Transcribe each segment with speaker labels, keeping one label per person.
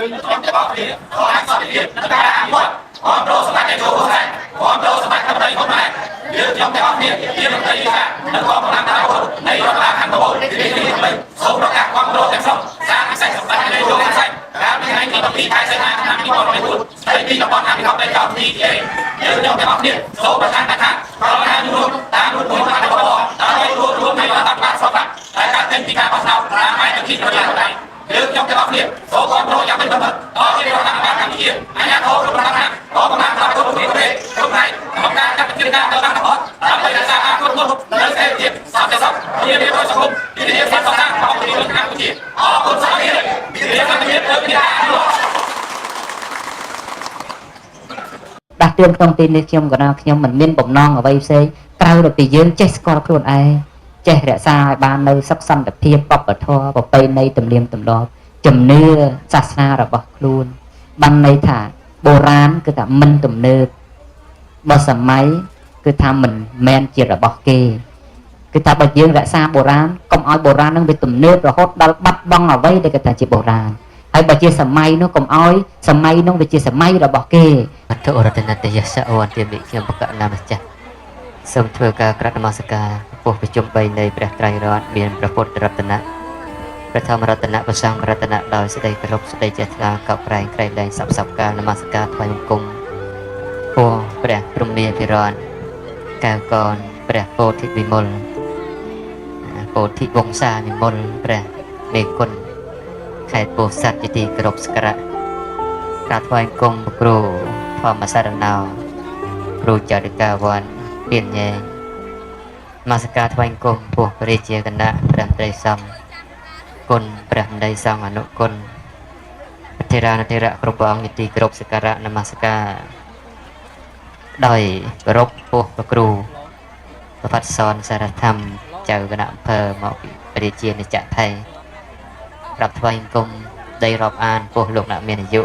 Speaker 1: ខ្ញុំទាំងអស់គ្នាស្រឡាញ់សន្តិភាពនិងការអភិវឌ្ឍគាំទ្រសម្ដេចតេជោហ៊ុនសែនគាំទ្រសម្ដេចធិបតីហ៊ុនម៉ាណែតយើងខ្ញុំទាំងអស់គ្នាជាមន្ត្រីរាជការនិងកងកម្លាំងប្រដាប់អាវុធនៃរដ្ឋបាលខណ្ឌកំពតរាជធានីភ្នំពេញសូមប្រកាសគាំទ្រទាំងស្រុងសារពិសេសសម្ដេចតេជោហ៊ុនសែនកាលពីថ្ងៃទី12ខែសីហាឆ្នាំ2024ស្ដីពីតំបន់អភិវឌ្ឍដីកោ PTA យើងខ្ញុំទាំងអស់គ្នាសូមប្រកាសថាក្រមការរួមតាមរូបមន្តបបដើម្បីរួមរួមនៃរដ្ឋាភិបាលស្របច្បាប់តែការចេញពីការបោះឆ្នោតតាមឯកភាពប្រជាធិបតេយ្យយើងខ្ញុំទាំងអស់គ្នាសូមគាំទ្រយ៉ាងពេញទំហឹងដល់រាជរដ្ឋាភិបាលកម្ពុជាអាជ្ញាធរគ្រប់ថ្នាក់កងកម្លាំងប្រដាប់អាវុធគ្រប់ប្រភេទគ្រប់ផ្នែកក្នុងការចាត់វិធានការទៅតាមតំបន់ដើម្បីរក្សាការគ្រប់គ្រងនៅសេរីភាពសន្តិសុខជារៀបរយសង្គមជាធានាសន្តិសុខរបស់ប្រជាជនកម្ពុជាអរគុណសន្តិភាពធានាសន្តិភាពទៅជាការអនុវត្ត
Speaker 2: ដាស់តឿនក្នុងទីនេះខ្ញុំក៏ណាខ្ញុំមិនមានបំណងអ្វីផ្សេងក្រៅតែពីយើងចេះស្គាល់ខ្លួនឯងចេះរក្សាឲ្យបាននៅសុខសន្តិភាពវប្បធម៌ប្រពៃណីទំនៀមទម្លាប់ជំនឿសាសនារបស់ខ្លួនបានន័យថាបុរាណគឺថាមិនទំនើបបើសម័យគឺថាមិនមែនជារបស់គេគឺថាបើយើងរក្សាបុរាណកុំឲ្យបុរាណនឹងវាទំនើបរហូតដល់បាត់បង់អ្វីដែលគេថាជាបុរាណហើយបើជាសម័យនោះកុំឲ្យសម័យនោះវាជាសម័យរបស់គេ
Speaker 3: អធិរតនតយសៈអន្តិមិខ្ញុំបកណាម្ចាស់សូមធ្វើការក្រាបនមស្ការពោះប្រជុំ3នៃព្រះត្រៃរតន៍មានព្រះពុទ្ធរតនៈព្រះធម្មរតនៈព្រះសង្ឃរតនៈដោយសេចក្តីគោរពសេចក្តីចេះថ្លាកោបក្រែងក្រៃលែងសពសពកាលនមស្ការថ្វាយបង្គំពោះព្រះព្រហ្មាភិរតកៅកនព្រះពោធិវិមលពោធិវង្សាវិមលព្រះមេគុណខេត្តពោធិ៍សាត់ជាទីគោរពសក្ការៈ ក្រាបថ្វាយគុំព្រះគ្រូធម្មសារណោគ្រូចរិកាវ័នពៀនញែងនមស្ការថ្វាយគុំពោះព្រះរាជាគណៈព្រះមន្ត្រីសង្ឃគុណព្រះមន្ត្រីសង្ឃអនុគុណព្រះថេរានុថេរៈគ្រប់ព្រះអង្គជាទីគោរពសក្ការៈនមស្ការដោយគោរពពោះព្រះគ្រូប្រផាត់សនសារធម្មចៅគណៈអំពើមកពីព្រះរាជាណាចក្រថៃក្រាបថ្វាយគុំដីរាប់អានពោះលោកអ្នកមានអាយុ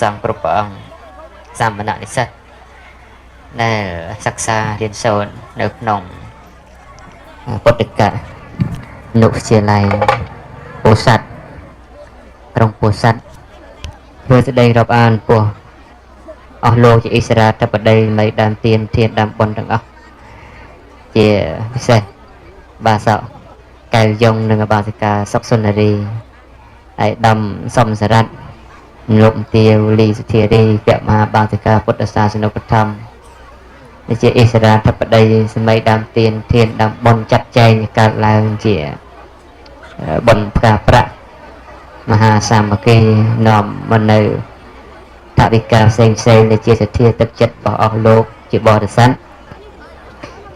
Speaker 3: សង្ឃគ្រប់ព្រះអង្គសាមណនិស្សិតដែលសិក្សារៀនសូត្រនៅក្នុងពុទ្ធិកអនុវិទ្យាល័យពោធិ៍សាត់ក្រុងពោធិ៍សាត់ធ្វើសេចក្តីរាប់អានពោះអស់លោកជាអិសរាធិបតីនៃដើមទានធានដើមបុណ្យទាំងអស់ជាពិសេសបាសកកែវយងនិងបាសិកាសុកសុនរីឯកឧត្តមសំសរ័ត្ន លោកទាវលីសុធារីពមហាបាសិកាពុទ្ធសាសនុបត្ថម្ភនេះជាអិសរាធិបតីសម័យដើមទានធានដើមបុណ្យចាត់ចែងកើតឡើងជាបុណ្យផ្កាប្រាក់មហាសាមគ្គីនាំមកនៅថវិកាផ្សេងផ្សេងដែលជាសទ្ធាទឹកចិត្តរបស់អស់លោកជាបរិស័ទ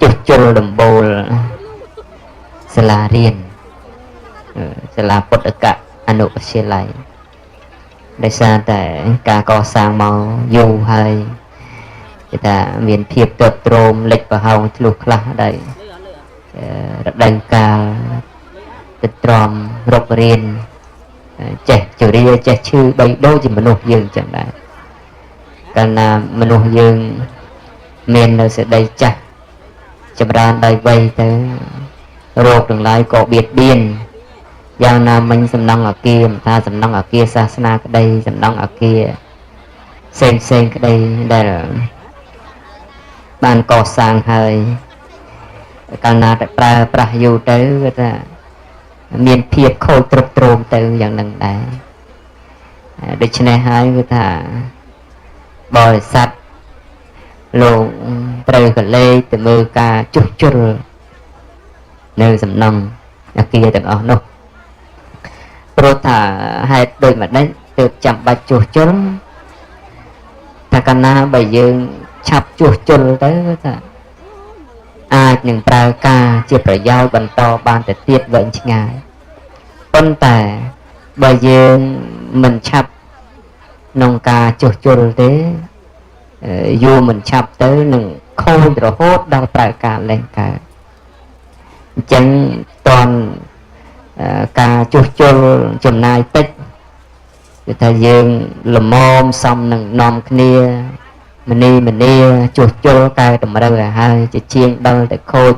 Speaker 3: ជួសជុលដំបូលសាលារៀនសាលាពុទ្ធកអនុវិទ្យាល័យ ដោយសារតែការកសាងមកយូរហើយគេថាមានភាពទើបទ្រោមលិចប្រហោងធ្លុះខ្លះដោយរដូវកាលទៅទ្រាំរុករៀនចេះជរាចេះឈឺបីដូចជាមនុស្សយើងចឹងដែរកាលណាមនុស្សយើងមាននៅសេចក្តីចាស់ចម្រើនដោយវ័យទៅរោគទាំងឡាយក៏បៀតបៀនយ៉ាងណាមិញសំណង់អាគារមិនថាសំណង់អាគារសាសនាក្តីសំណង់អាគារផ្សេងផ្សេងក្តីដែលបានកសាងហើយកាលណាតែប្រើប្រាស់យូរទៅគឺថាមានភាពខូចទ្រុឌទ្រោមទៅយ៉ាងនឹងដែរដូច្នេះហើយគឺថាបរិស័ទលោកត្រូវកលេចទៅមើលការជួសជុលនៅសំណង់អាគារទាំងអស់នោះព្រោះថាហេតុដូចម្ដេចទើបចាំបាច់ជួសជុលថាកាលណាបើយើងឆាប់ជួសជុលទៅថាអាចនឹងប្រើការជាប្រយោជន៍បន្តបានទៅទៀតវែងឆ្ងាយប៉ុន្តែបើយើងមិនឆាប់ក្នុងការជួសជុលទេយូរមិនឆាប់ទៅនឹងខូចរហូតដល់ប្រើការលែងកើតអញ្ចឹងតន់ការជួសជុលចំណាយតិចគឺថាយើងល្មមសំនឹងនាំគ្នាមនីមនីជួសជុលកែតម្រូវឲ្យហើយជាជាងដល់តែខូច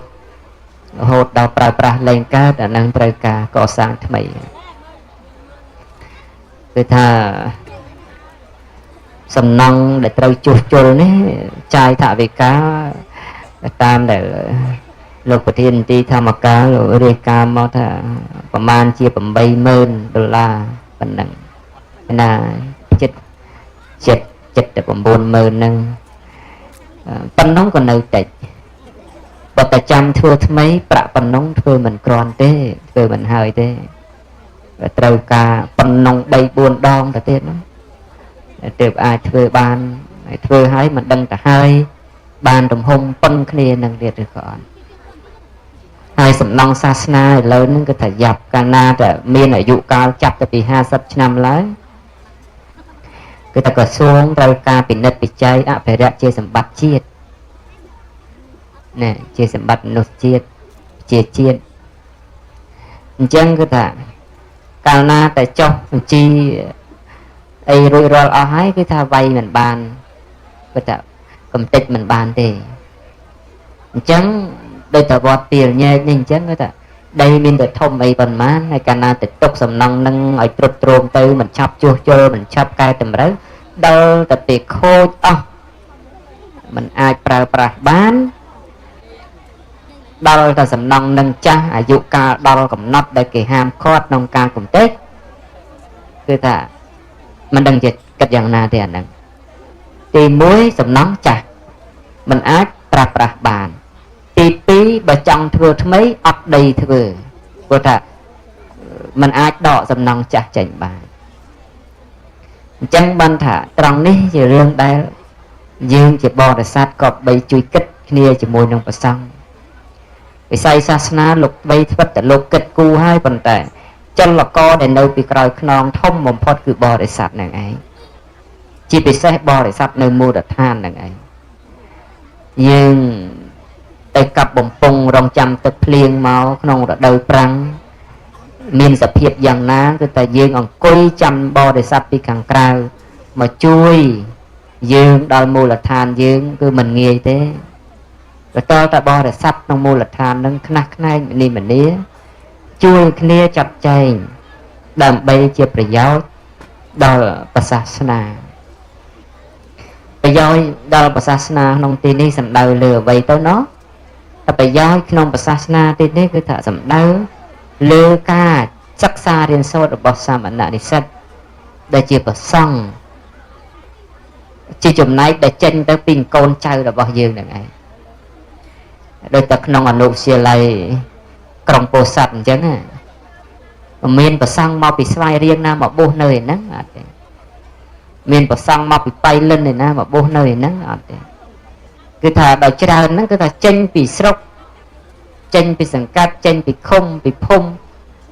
Speaker 3: រហូតដល់ប្រើប្រាស់លែងកើតអានឹងត្រូវការកសាងថ្មីគឺថា
Speaker 2: សំណង់ដែលត្រូវជួសជុលនេះចាយថវិកាតាមដែលលោកប្រធានមន្ទីរធម្មការលោករាយការណ៍មកថាប្រមាណជា80000ដុល្លារប៉ុណ្ណឹងណាចិត្តចិត្តចិត្តតែ90000ហ្នឹងប៉ុណ្ណឹងក៏នៅតិចបើតែចាំធ្វើថ្មីប្រាក់ប៉ុណ្ណឹងធ្វើមិនគ្រាន់ទេធ្វើមិនហើយទេត្រូវការប៉ុណ្ណឹង3 4ដងទៅទៀតនោះទើបអាចធ្វើបានហើយធ្វើហើយមិនដឹងទៅហើយបានទំហំប៉ុនគ្នានឹងទៀតឬក៏អត់ហើយសំណង់សាសនាឥឡូវហ្នឹងគឺថាយ៉ាប់កាលណាតែមានអាយុកាលចាប់ទៅពី50ឆ្នាំឡើងគឺតែក្រសួងត្រូវការពិនិត្យពិច័យអភិរក្សជាសម្បត្តិជាតិណែជាសម្បត្តិមនុស្សជាតិជាជាតិអញ្ចឹងគឺថាកាលណាតែចុះបញ្ជីអីរួចរាល់អស់ហើយគឺថាវាយមិនបានគឺថាកំតិចមិនបានទេអញ្ចឹងដោយតែវត្តទាលញែកនេះអញ្ចឹងគឺថាដីមានតែធំអីប៉ុន្មានហើយកាលណាតែទុកសំណង់នឹងឲ្យទ្រុឌទ្រោមទៅមិនឆាប់ជួសជុលមិនឆាប់កែតម្រូវដល់តែពេលខូចអស់មិនអាចប្រើប្រាស់បានដល់តែសំណង់នឹងចាស់អាយុកាលដល់កំណត់ដែលគេហាមឃាត់ក្នុងការកំទេចគឺថាមិនដឹងជាគិតយ៉ាងណាទេអាហ្នឹងទី1សំណង់ចាស់មិនអាចប្រើប្រាស់បានទី2បើចង់ធ្វើថ្មីអត់ដីធ្វើព្រោះថាมันអាចដកសំណង់ចាស់ចេញបានអញ្ចឹងបានថាត្រង់នេះជារឿងដែលយើងជាបរិស័ទក៏បីជួយគិតគ្នាជាមួយនឹងព្រះសង្ឃវិស័យសាសនាលោកបីត្បិតតែលោកគិតគូរហើយប៉ុន្តែចលករដែលនៅពីក្រោយខ្នងធំបំផុតគឺបរិស័ទនឹងឯងជាពិសេសបរិស័ទនៅមូលដ្ឋាននឹងឯងយើងទៅកាប់បំពង់រងចាំទឹកភ្លៀងមកក្នុងរដូវប្រាំងមានសភាពយ៉ាងណាគឺតែយើងអង្គុយចាំបរិស័ទពីខាងក្រៅមកជួយយើងដល់មូលដ្ឋានយើងគឺមិនងាយទេបន្តតែបរិស័ទក្នុងមូលដ្ឋាននឹងខ្នះខ្នែងមនីមនីជួយគ្នាចាត់ចែងដើម្បីជាប្រយោជន៍ដល់ព្រះសាសនាប្រយោជន៍ដល់ព្រះសាសនាក្នុងទីនេះសំដៅលើអ្វីទៅណោះតែប្រយោជន៍ក្នុងព្រះសាសនាទីនេះគឺថាសំដៅលើការសិក្សារៀនសូត្ររបស់សាមណនិស្សិតដែលជាព្រះសង្ឃជាចំណែកដែលចេញទៅពីកូនចៅរបស់យើងនឹងឯងដូចតែក្នុងអនុវិទ្យាល័យក្រុងពោធិ៍សាត់អញ្ចឹងណាមានព្រះសង្ឃមកពីស្វាយរៀងណាមកបួសនៅឯហ្នឹងអត់ទេមានព្រះសង្ឃមកពីបៃលិនឯណាមកបួសនៅឯហ្នឹងអត់ទេគឺថាដល់ច្រើនហ្នឹងគឺថាចេញពីស្រុកចេញពីសង្កាត់ចេញពីឃុំពីភូមិ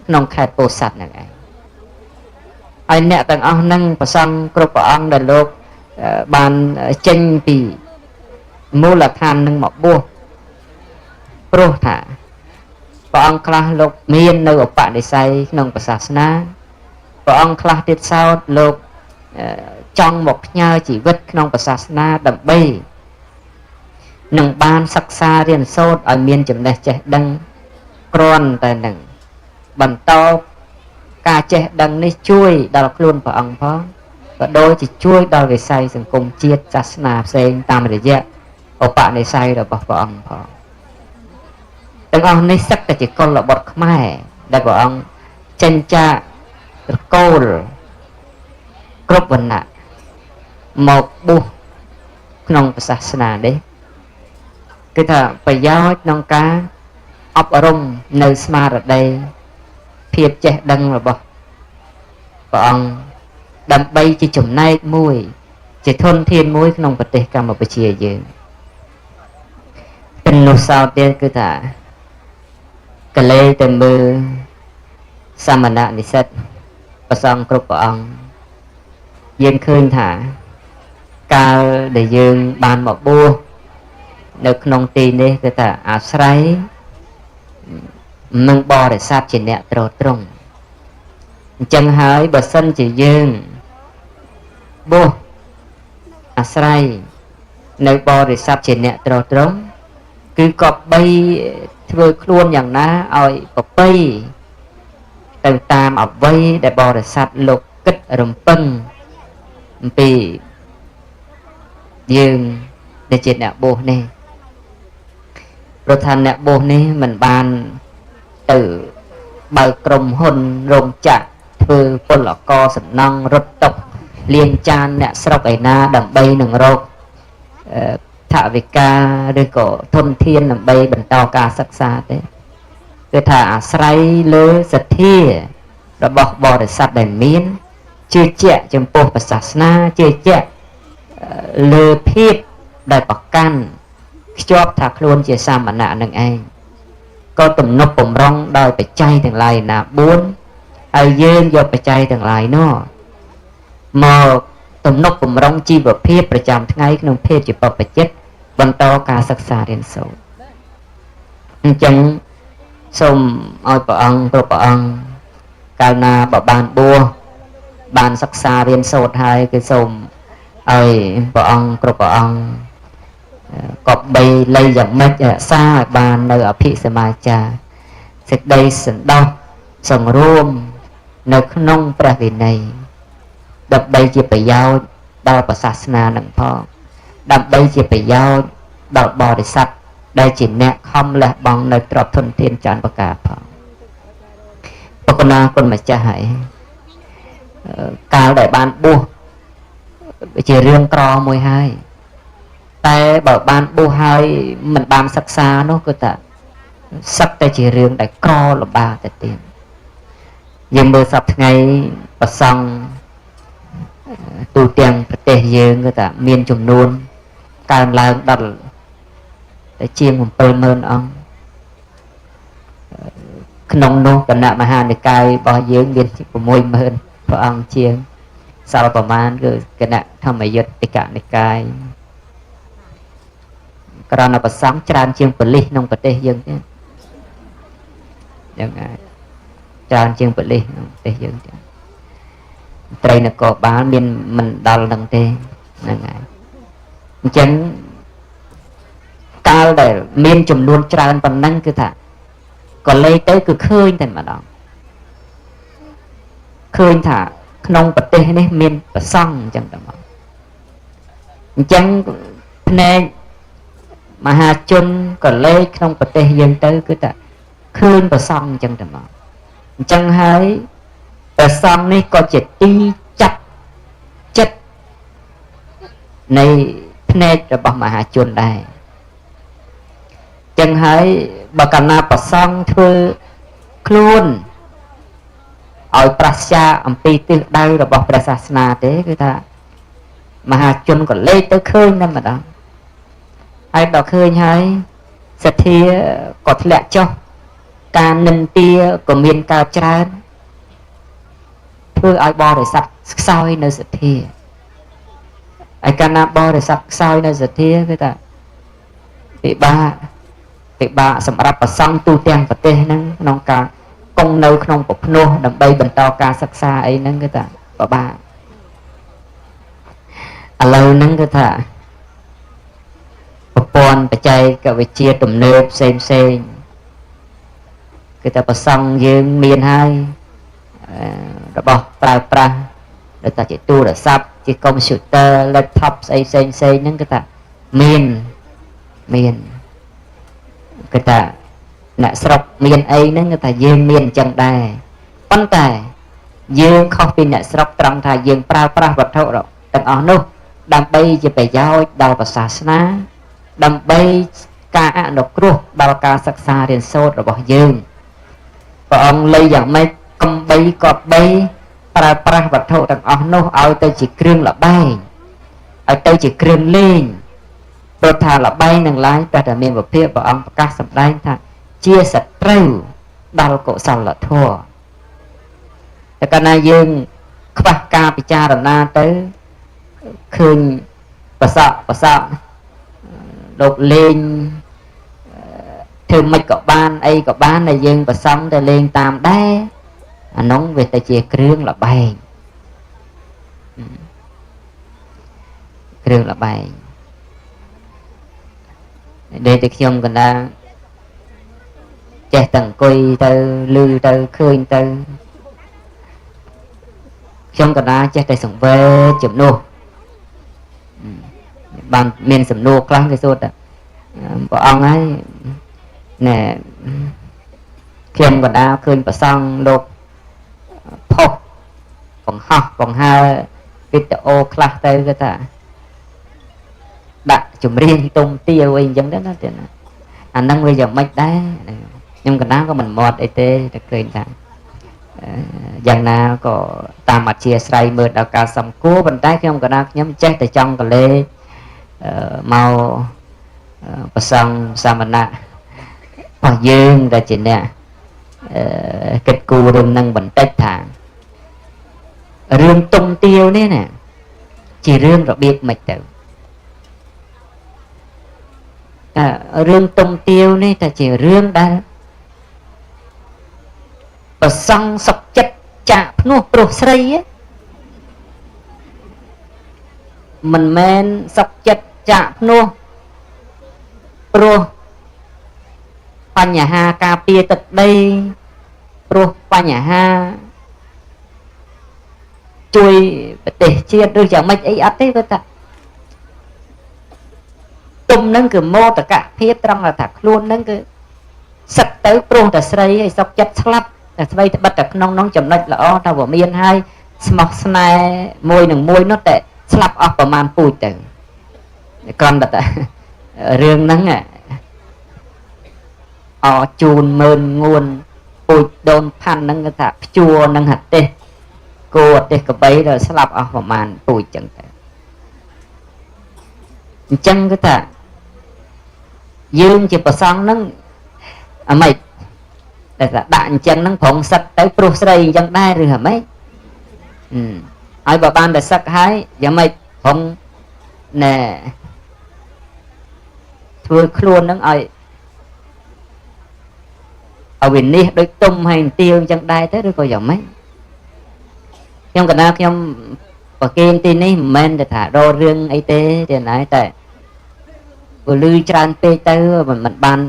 Speaker 2: ក្នុងខេត្តពោធិ៍សាត់ហ្នឹងឯងហើយអ្នកទាំងអស់ហ្នឹងព្រះសង្ឃគ្រប់ព្រះអង្គដែលលោកបានចេញពីមូលដ្ឋាននឹងមកបួសព្រោះថាព្រះអង្គខ្លះលោកមាននៅឧបនិស្ស័យក្នុងព្រះសាសនាព្រះអង្គខ្លះទៀតសោតលោកចង់មកផ្ញើជីវិតក្នុងព្រះសាសនាដើម្បីនឹងបានសិក្សារៀនសូត្រឲ្យមានចំណេះចេះដឹងគ្រាន់តែនឹងបន្តការចេះដឹងនេះជួយដល់ខ្លួនព្រះអង្គផងក៏ដូចជាជួយដល់វិស័យសង្គមជាតិសាសនាផ្សេងតាមរយៈឧបនិស្ស័យរបស់ព្រះអង្គផងទាំងអស់នេះសិតតែជាកុលបុត្រខ្មែរដែលព្រះអង្គចេញចាកត្រកូលគ្រប់វណ្ណៈមកបួសក្នុងសាសនានេះគឺថាប្រយោជន៍ក្នុងការអប់រំនៅស្មារតីភាពចេះដឹងរបស់ព្រះអង្គដើម្បីជាចំណែកមួយជាធនធានមួយក្នុងប្រទេសកម្ពុជាយើងទាំងនោះសោតទៀតគឺថាកលេទៅមើលសាមណនិស្សិតព្រះសង្ឃគ្រប់ព្រះអង្គយើងឃើញថាកាលដែលយើងបានមកបួសនៅក្នុងទីនេះគឺថាអាស្រ័យនឹងបរិស័ទជាអ្នកទ្រទ្រង់អញ្ចឹងហើយបើសិនជាយើងបួសអាស្រ័យនៅបរិស័ទជាអ្នកទ្រទ្រង់គឺក៏បីធ្វើខ្លួនយ៉ាងណាឲ្យប្រពៃទៅតាមអ្វីដែលបរិស័ទលោកគិតរំពឹងអំពី យើងដែលជាអ្នកបួសនេះព្រោះថាអ្នកបួសនេះមិនបានទៅបើកក្រុមហ៊ុនរោងចក្រធ្វើពលករសំណង់រត់តុលាងចានអ្នកស្រុកឯណាដើម្បីនឹងរកថវិកាឬក៏ធនធានដើម្បីបន្តការសិក្សាទេគឺថាអាស្រ័យលើសទ្ធារបស់បរិស័ទដែលមានជឿជាក់ចំពោះព្រះសាសនាជឿជាក់លើភាពដែលប្រកាន់ខ្ជាប់ថាខ្លួនជាសាមណៈនឹងឯងក៏ទំនប់បំរុងដោយបច្ច័យទាំងឡាយណា4ហើយយើងយកបច្ច័យទាំងឡាយនោះមកទំនប់បំរុងជីវភាពប្រចាំថ្ងៃក្នុងភេទជាបព្វជិតបន្តការសិក្សារៀនសូត្រអញ្ចឹងសូមឲ្យព្រះអង្គគ្រប់ព្រះអង្គកាលណាបើបានបួសបានសិក្សារៀនសូត្រហើយគឺសូមឲ្យព្រះអង្គគ្រប់ព្រះអង្គកបីលៃយ៉ាងម៉េចរក្សាឲ្យបាននៅអភិសមាចារសេចក្តីសន្តោសសង្រួមនៅក្នុងព្រះវិន័យដើម្បីជាប្រយោជន៍ដល់ព្រះសាសនានឹងផងដើម្បីជាប្រយោជន៍ដល់បរិស័ទដែលជាអ្នកខំលះបង់នៅទ្រព្យធនធានច្រើនប្រការផងបកណាគុណម្ចាស់ហើយកាលដែលបានបួសជារឿងក្រមួយហើយតែបើបានបួសហើយមិនបានសិក្សានោះគឺថាសឹកតែជារឿងដែលក្រលំបាកទៅទៀតយើងមើលសប្តាហ៍ថ្ងៃប្រសង់ទូទាំងប្រទេសយើងគឺថាមានចំនួនកើនឡើងដល់តែជាង 70000 អង្គក្នុងនោះគណៈមហានិកាយរបស់យើងមាន 60000 ព្រះអង្គជាងសល់ប្រមាណគឺគណៈធម្មយុត្តិកនិកាយក្រណប្រសង់ច្រើនជាងប៉ូលីសក្នុងប្រទេសយើងទៀតយ៉ាងណាច្រើនជាងប៉ូលីសក្នុងប្រទេសយើងទៀតត្រីនគរបាលមានមិនដល់នឹងទេហ្នឹងហើយអញ្ចឹងកាលដែលមានចំនួនច្រើនប៉ុណ្ណឹងគឺថាក៏លេខទៅគឺឃើញតែម្ដងឃើញថាក្នុងប្រទេសនេះមានប្រសង់អញ្ចឹងតែមកអញ្ចឹងភ្នែកមហាជនក៏លេខក្នុងប្រទេសយើងទៅគឺថាឃើញប្រសង់អញ្ចឹងតែមកអញ្ចឹងហើយប្រសង់នេះក៏ជាទីចាត់ចិត្តនៃភ្នែករបស់មហាជនដែរចឹងហើយបើកាលណាប្រសង់ធ្វើខ្លួនឲ្យប្រសចាអំពីទិសដៅរបស់ព្រះសាសនាទេគឺថាមហាជនក៏លេខទៅឃើញតែម្ដងហើយដល់ឃើញហើយសទ្ធាក៏ធ្លាក់ចុះការនិន្ទាក៏មានកើតច្រើនធ្វើឲ្យបរិស័ទខ្សោយនៅសទ្ធាហើយកាលណាបរិស័ទខ្សោយនៅសទ្ធាគឺថាពិបាកសម្រាប់ប្រសង់ទូទាំងប្រទេសហ្នឹងក្នុងការគង់នៅក្នុងប្រភ្នោះដើម្បីបន្តការសិក្សាអីហ្នឹងគឺថាពិបាកឥឡូវហ្នឹងគឺថាប្រព័ន្ធបច្ចេកវិទ្យាទំនើបផ្សេងផ្សេងគឺថាប្រសង់យើងមានហើយរបស់ប្រើប្រាស់ដូចថាជាទូរស័ព្ទជាកុំព្យូទ័រ laptop ស្អីផ្សេងផ្សេងហ្នឹងគឺថាមានគឺថាអ្នកស្រុកមានអីហ្នឹងគឺថាយើងមានអញ្ចឹងដែរប៉ុន្តែយើងខុសពីអ្នកស្រុកត្រង់ថាយើងប្រើប្រាស់វត្ថុទាំងអស់នោះដើម្បីជាប្រយោជន៍ដល់ព្រះសាសនាដើម្បីការអនុគ្រោះដល់ការសិក្សារៀនសូត្ររបស់យើងព្រះអង្គលៃយ៉ាងម៉េចកំបីក៏បីប្រើប្រាស់វត្ថុទាំងអស់នោះឲ្យទៅជាគ្រឿងល្បែងឲ្យទៅជាគ្រឿងលេងព្រោះថាល្បែងនឹងឡើយតែតែមានវិភាកព្រះអង្គប្រកាសសម្ដែងថាជាសត្រូវដល់កុសលធម៌តែកាលណាយើងខ្វះការពិចារណាទៅឃើញប្រសក់លោកលេងធ្វើមិនក៏បានអីក៏បានតែយើងប្រសង់ទៅលេងតាមដែរអានោះវាទៅជាគ្រឿងល្បែងគ្រឿងល្បែងដែលតែខ្ញុំកណ្ដាលចេះតែអង្គុយទៅឮទៅឃើញទៅខ្ញុំកណ្ដាលចេះតែសង្វេគជំនួស បានមានសំណួរខ្លះគេសួរថាព្រះអង្គហើយណែខ្ញុំកណ្ដាលឃើញប្រសង់លោកផុសបង្ហោះបង្ហើវីដេអូខ្លះទៅគេថាដាក់ចម្រៀងទុំទាវអីអញ្ចឹងទៅណាទៀតណាអាហ្នឹងវាយ៉ាងម៉េចដែរខ្ញុំកណ្ដាលក៏មិនមាត់អីទេតែឃើញថាយ៉ាងណាក៏តាមអធិស្ឋានមើលដល់ការសំគួរប៉ុន្តែខ្ញុំកណ្ដាលខ្ញុំចេះតែចង់កលេមកប្រសង់សាមណៈរបស់យើងដែលជាអ្នកគិតគូររឿងនឹងបន្តិចថារឿងទុំទាវនេះណាជារឿងរបៀបម៉េចទៅតែរឿងទុំទាវនេះតែជារឿងដែលប្រសង់សុកចិត្តចាក់ភ្នោះព្រោះស្រីមិនមែនសុកចិត្តចាក់ភ្នោះព្រោះបញ្ហាការពារទឹកដីព្រោះបញ្ហាជួយប្រទេសជាតិឬយ៉ាងម៉េចអីអត់ទេគាត់ថាទុំនឹងគឺមោទកភាពត្រង់ថាខ្លួននឹងគឺសឹកទៅព្រោះតែស្រីឲ្យសុកចិត្តស្លាប់តែស្រីត្បិតតែក្នុងនោះចំណុចល្អថាវាមានហើយស្មោះស្នេហ៍មួយនឹងមួយនោះតែស្លាប់អស់ប្រមាណពូជទៅគ្រាន់តែរឿងហ្នឹងអជូនម៉ឺនងួនពូជដូនផាន់ហ្នឹងគេថាភ្ជួរនឹងហទេសគោអទេសកបីដល់ស្លាប់អស់ប្រមាណពូជចឹងទៅអញ្ចឹងគឺថាយើងជាប្រសង់ហ្នឹងអាម៉េចតែថាដាក់អញ្ចឹងហ្នឹងប្រងសឹកទៅព្រោះស្រីអញ្ចឹងដែរឬអាម៉េចហើយបើបានតែសឹកហើយយ៉ាងម៉េចប្រងណែធ្វើខ្លួនហ្នឹងឲ្យវិនិច្ឆ័យដូចទុំហើយទាវអញ្ចឹងដែរទៅឬក៏យ៉ាងម៉េចខ្ញុំកណ្ដាលខ្ញុំប្រគេនទីនេះមិនមែនតែថារករឿងអីទេទេណាតែពលឺច្រើនពេកទៅមិនបាន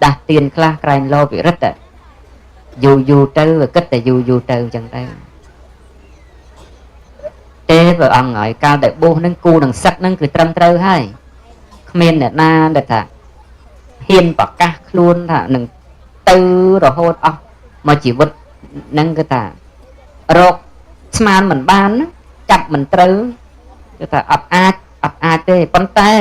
Speaker 2: ដាស់ទៀនខ្លះក្រែងលោវិរិទ្ធយូរយូរទៅវាគិតតែយូរយូរទៅអញ្ចឹងទៅទេព្រះអង្គហើយកាលដែលបួសនឹងគូនឹងសឹកនឹងគឺត្រឹមត្រូវហើយគ្មានអ្នកណាដែលថាហ៊ានប្រកាសខ្លួនថានឹងទៅរហូតអស់មកជីវិតនឹងគឺថារកស្មានមិនបានចាប់មិនត្រូវគឺថាអត់អាចទេប៉ុន្តែ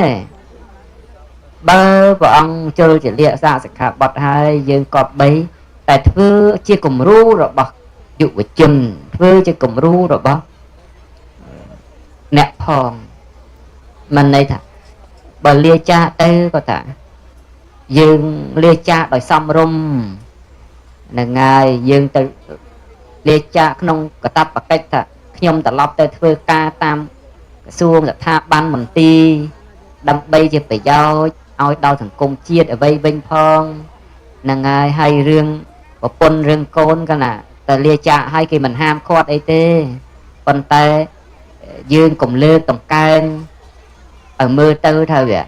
Speaker 2: បើព្រះអង្គជលជាលក្ខសាសិក្ខាបទហើយយើងក៏បីតែធ្វើជាគំរូរបស់យុវជនធ្វើជាគំរូរបស់អ្នកផងមិនន័យថាបើលាចាកទៅក៏ថាយើងលាចាកដោយសមរម្យនឹងហើយយើងទៅលាចាកក្នុងកតបកិច្ចថាខ្ញុំត្រឡប់ទៅធ្វើការតាមក្រសួងស្ថាប័នមន្ទីរដើម្បីជាប្រយោជន៍ឲ្យដល់សង្គមជាតិអ្វីវិញផងនឹងហើយហើយរឿងប្រពន្ធរឿងកូនក៏ណាតែលាចាកឲ្យគេមិនហាមឃាត់អីទេប៉ុន្តែយើងកុំលើកតម្កើងឲ្យមើលទៅថាវា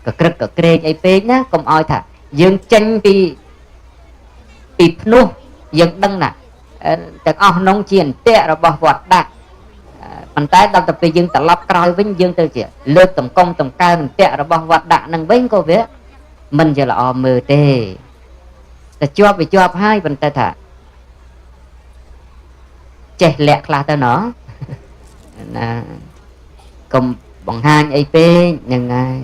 Speaker 2: កក្រឹកកក្រែងអីពេកណាកុំឲ្យថាយើងចេញពីភ្នោះយើងដឹងណាទាំងអស់នោះជាអន្ទាក់របស់វត្តដាក់ប៉ុន្តែដល់ទៅពេលយើងត្រឡប់ក្រោយវិញយើងទៅជាលើកតម្កុំតម្កើងអន្ទាក់របស់វត្តដាក់នឹងវិញក៏វាមិនជាល្អមើលទេតែជាប់វាជាប់ហើយប៉ុន្តែថាចេះលាក់ខ្លះទៅណោះណាកុំបង្ហាញអីពេកហ្នឹងហើយ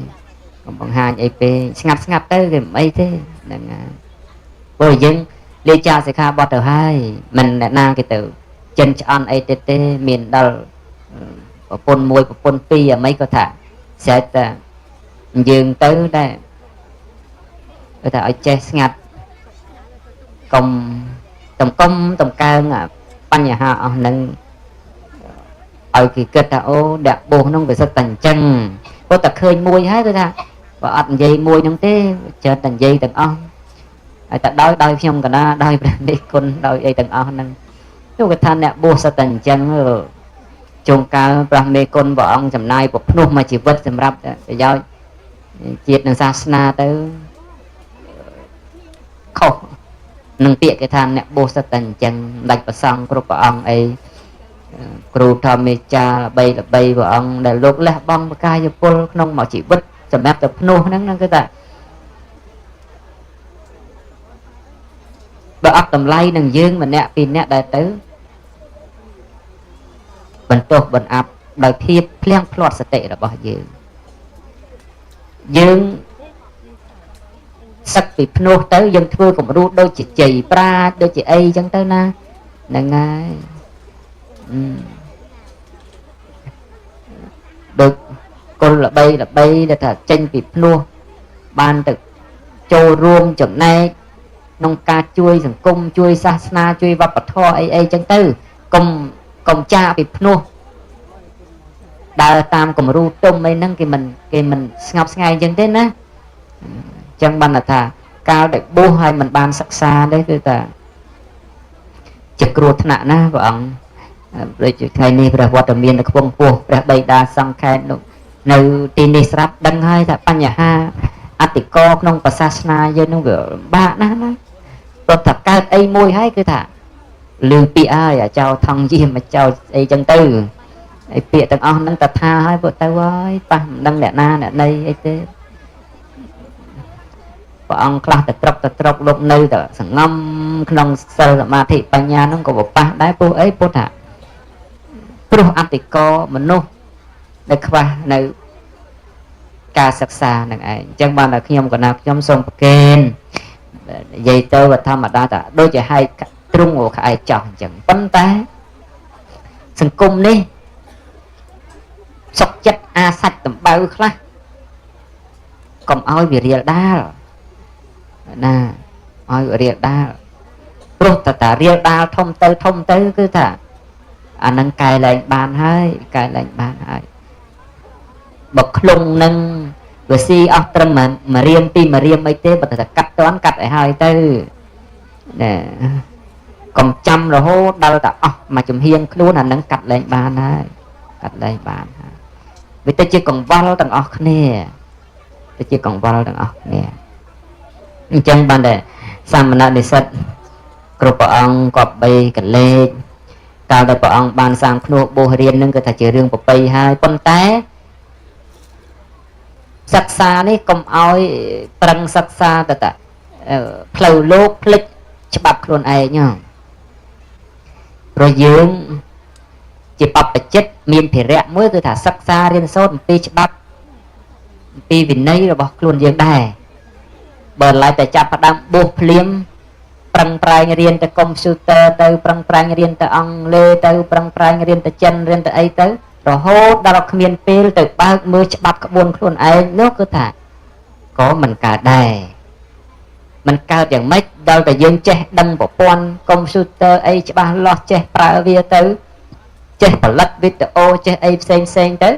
Speaker 2: កុំបង្ហាញអីពេកស្ងាត់ស្ងាត់ទៅគេមិនអីទេហ្នឹងហើយព្រោះយើងលាចាសិក្ខាបទទៅហើយមិនអ្នកណាគេទៅចិនឆ្អន់អីទេទេមានដល់ប្រពន្ធមួយប្រពន្ធពីរអាម៉េចក៏ថាស្រេចតែយើងទៅដែរគេថាឲ្យចេះស្ងាត់កុំតម្កុំតម្កើងបញ្ហាអស់ហ្នឹងឲ្យគេគិតថាអូដាក់បួសហ្នឹងវាសិតតែអញ្ចឹងព្រោះតែឃើញមួយហើយគឺថាបើអត់និយាយមួយហ្នឹងទេច្រើនតែនិយាយទាំងអស់ហើយតែដោយខ្ញុំកណាដោយព្រះនិគុណដោយអីទាំងអស់ហ្នឹងទោះគេថាអ្នកបួសសិតតែអញ្ចឹងជួនកាលព្រះមេគុណព្រះអង្គចំណាយប្រភ្នោះមកជីវិតសម្រាប់ប្រយោជន៍ជាតិនិងសាសនាទៅខុសនឹងពាក្យគេថាអ្នកបួសសិតតែអញ្ចឹងដាច់ប្រសង់គ្រប់ព្រះអង្គអី គ្រូធម្មមេចាល្បីល្បីព្រះអង្គដែលលោកលះបង់កាយពលក្នុងមួយជីវិតសម្រាប់តែភ្នោះហ្នឹងគឺថាបើអត់តម្លៃនឹងយើងម្នាក់ពីរនាក់ដែរទៅបន្ទោសបន្អាប់ដោយភាពភ្លៀងភ្លាត់សតិរបស់យើងយើងសឹកពីភ្នោះទៅយើងធ្វើគំរូដូចជាជ័យប្រាជ្ញដូចជាអីចឹងទៅណាហ្នឹងហើយដូចគុលល្បីល្បីដែលថាចេញពីភ្នោះបានទៅចូលរួមចំណែកក្នុងការជួយសង្គមជួយសាសនាជួយវប្បធម៌អីអីចឹងទៅកុំចាកពីភ្នោះដើរតាមគំរូទុំអីហ្នឹងគេមិនស្ងប់ស្ងាយចឹងទេណាចឹងបានថាកាលដែលបួសហើយមិនបានសិក្សាទេគឺថាជាគ្រោះថ្នាក់ណាព្រះអង្គដូចជាថ្ងៃនេះព្រះវត្តមាននៅខ្ពង់ពោះព្រះបិតាសង្ឃខេតនោះនៅទីនេះស្រាប់ដឹងហើយថាបញ្ហាអតិកោក្នុងសាសនាយើងនឹងវាលំបាកណាស់ណាព្រោះថាកើតអីមួយហើយគឺថាលឺពាក្យហើយអាចោថងយាមអាចោអីចឹងទៅហើយពាក្យទាំងអស់ហ្នឹងតថាហើយពួកទៅហើយប៉ះមិនដឹងអ្នកណាអ្នកណីអីទេព្រះអង្គខ្លះទៅត្រុកលោកនៅតែសងំក្នុងសិលសមាធិបញ្ញាហ្នឹងក៏បប៉ះដែរព្រោះអីព្រោះថាព្រោះអតិកោមនុស្សដែលខ្វះនៅការសិក្សានឹងឯងអញ្ចឹងបានតែខ្ញុំកណាខ្ញុំសូមប្រគេននិយាយទៅធម្មតាតែដូចជាហែកទ្រង់ក្អែកចោះអញ្ចឹងប៉ុន្តែសង្គមនេះសុកចិត្តអាសាច់ដំបៅខ្លះកុំឲ្យវារៀលដាលណាឲ្យរៀលដាលព្រោះតែរៀលដាលធំទៅគឺថាអានឹងកែលែងបានហើយកែលែងបានហើយបើខ្លងនឹងវាស៊ីអស់ត្រឹមមួយរៀមពីរមួយរៀមអីទេបើតែកាត់តន់កាត់ឲ្យហើយទៅណាកុំចាំរហូតដល់តែអស់មួយចំហៀងខ្លួនអានឹងកាត់លែងបានហើយកាត់លែងបានហើយវាទៅជាកង្វល់ទាំងអស់គ្នាទៅជាកង្វល់ទាំងអស់គ្នាអញ្ចឹងបានតែសាមណនិស្សិតគ្រប់ព្រះអង្គក៏បីកលេចកាលដែលព្រះអង្គបានសាងភ្នោះបួសរៀននឹងគឺថាជារឿងប្រពៃហើយប៉ុន្តែសិក្សានេះកុំឲ្យប្រឹងសិក្សាទៅផ្លូវលោកភ្លេចច្បាប់ខ្លួនឯងហ្នឹងព្រោះយើងជាបព្វជិតមានភារៈមួយគឺថាសិក្សារៀនសូត្រអំពីច្បាប់អំពីវិន័យរបស់ខ្លួនយើងដែរបើឡើយតែចាប់ផ្ដើមបួសភ្លាមប្រឹងប្រែងរៀនទៅកុំព្យូទ័រទៅប្រឹងប្រែងរៀនទៅអង់គ្លេសទៅប្រឹងប្រែងរៀនទៅចិនរៀនទៅអីទៅរហូតដល់គ្មានពេលទៅបើកមើលច្បាប់ក្បួនខ្លួនឯងនោះគឺថាក៏មិនកើតដែរមិនកើតយ៉ាងម៉េចដល់តែយើងចេះដឹងប្រព័ន្ធកុំព្យូទ័រអីច្បាស់លាស់ចេះប្រើវាទៅចេះផលិតវីដេអូចេះអីផ្សេងផ្សេងទៅ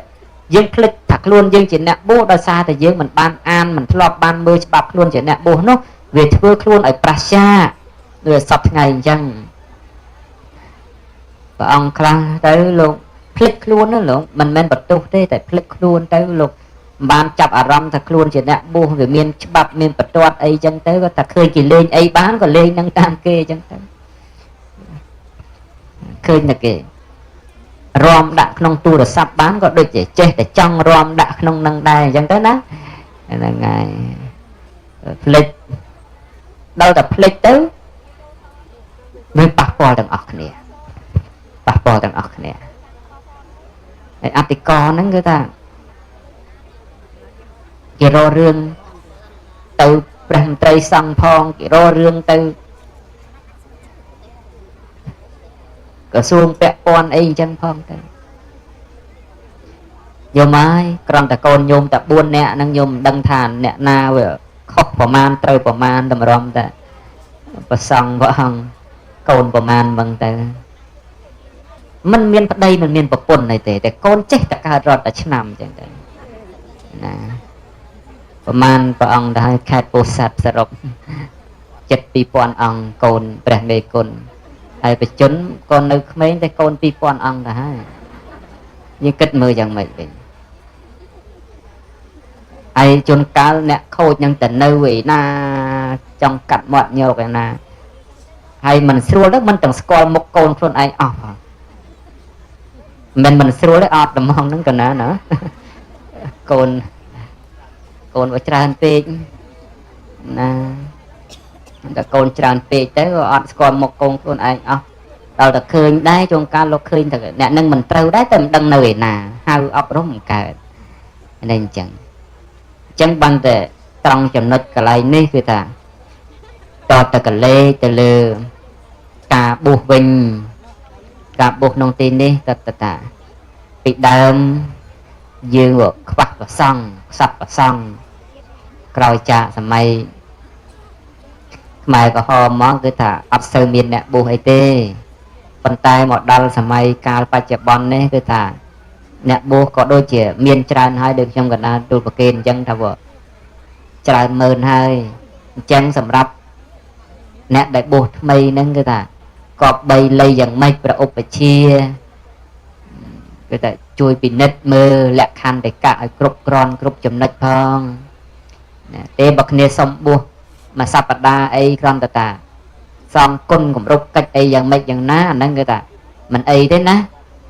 Speaker 2: យើងភ្លេចថាខ្លួនយើងជាអ្នកបួសដោយសារតែយើងមិនបានអានមិនធ្លាប់បានមើលច្បាប់ខ្លួនជាអ្នកបួសនោះវាធ្វើខ្លួនឲ្យប្រឆាដូចសពថ្ងៃអញ្ចឹងព្រះអង្គខ្លះទៅលោកភ្លេចខ្លួនណាលោកមិនមែនបន្ទោសទេតែភ្លេចខ្លួនទៅលោកមិនបានចាប់អារម្មណ៍ថាខ្លួនជាអ្នកបួសវាមានច្បាប់មានបន្ទាត់អីចឹងទៅក៏តែឃើញគេលេងអីបានក៏លេងនឹងតាមគេចឹងទៅឃើញតែគេរំដាក់ក្នុងទូរស័ព្ទបានក៏ដូចជាចេះតែចង់រំដាក់ក្នុងនឹងដែរអញ្ចឹងទៅណាហ្នឹងហើយភ្លេចដល់តែភ្លេចទៅវាប៉ះពាល់ទាំងអស់គ្នាប៉ះពាល់ទាំងអស់គ្នាហើយអតិកោហ្នឹងគឺថាគេរករឿងទៅព្រះមន្ត្រីសង្ឃផងគេរករឿងទៅក្រសួងពាក់ព័ន្ធអីអញ្ចឹងផងទៅយំហើយគ្រាន់តែកូនញោមតែ4នាក់ហ្នឹងញោមមិនដឹងថាអ្នកណាវាខុសប្រមាណត្រូវប្រមាណតម្រាំតែប្រសង់ព្រះអង្គកូនប្រមាណហ្មងទៅមិនមានប្តីមិនមានប្រពន្ធអីទេតែកូនចេះតែកើតរត់តែឆ្នាំអញ្ចឹងទៅណាប្រមាណព្រះអង្គដែរខេត្តពោធិ៍សាត់សរុបជិត2000អង្គកូនព្រះមេគុណហើយបច្ចុប្បន្នកូននៅក្មេងតែកូន2000អង្គទៅហើយយើងគិតមើលយ៉ាងម៉េចវិញហើយជួនកាលអ្នកខូចនឹងទៅនៅឯណាចង់កាត់មាត់ញោកឯណាហើយមិនស្រួលទៅមិនទាំងស្គាល់មុខកូនខ្លួនឯងអស់ផង មិនស្រួលទេអត់ត្មងហ្នឹងកណាណាកូនកូនវាច្រើនពេកណាតែកូនច្រើនពេកទៅក៏អត់ស្គាល់មុខកូនខ្លួនឯងអស់ដល់តែឃើញដែរជួនកាលលោកឃើញតែអ្នកនឹងមិនត្រូវដែរតែមិនដឹងនៅឯណាហៅអប់រំមិនកើតនេះអញ្ចឹងអញ្ចឹងបានតែត្រង់ចំណុចកន្លែងនេះគឺថាតតកលេទៅលើការបួសវិញការបួសក្នុងទីនេះតតតាពីដើមយើងខ្វះប្រសង់ខ្សត់ប្រសង់ក្រោយចាកសម័យខ្មែរក្រហមមកគឺថាអត់សូវមានអ្នកបួសអីទេប៉ុន្តែមកដល់សម័យកាលបច្ចុប្បន្ននេះគឺថាអ្នកបួសក៏ដូចជាមានច្រើនហើយដូចខ្ញុំកណ្ដាលទូលប្រគេនអញ្ចឹងថាច្រើនម៉ឺនហើយអញ្ចឹងសម្រាប់អ្នកដែលបួសថ្មីហ្នឹងគឺថាគប្បីលៃយ៉ាងម៉េចព្រះឧបជាគឺថាជួយពិនិត្យមើលលក្ខន្តិកៈឲ្យគ្រប់គ្រាន់គ្រប់ចំណុចផងណាទេបើគ្នាសុំបួសមួយសប្តាហ៍អីគ្រាន់តែតាសងគុណគម្រប់កិច្ចអីយ៉ាងម៉េចយ៉ាងណាអាហ្នឹងគឺថាមិនអីទេណា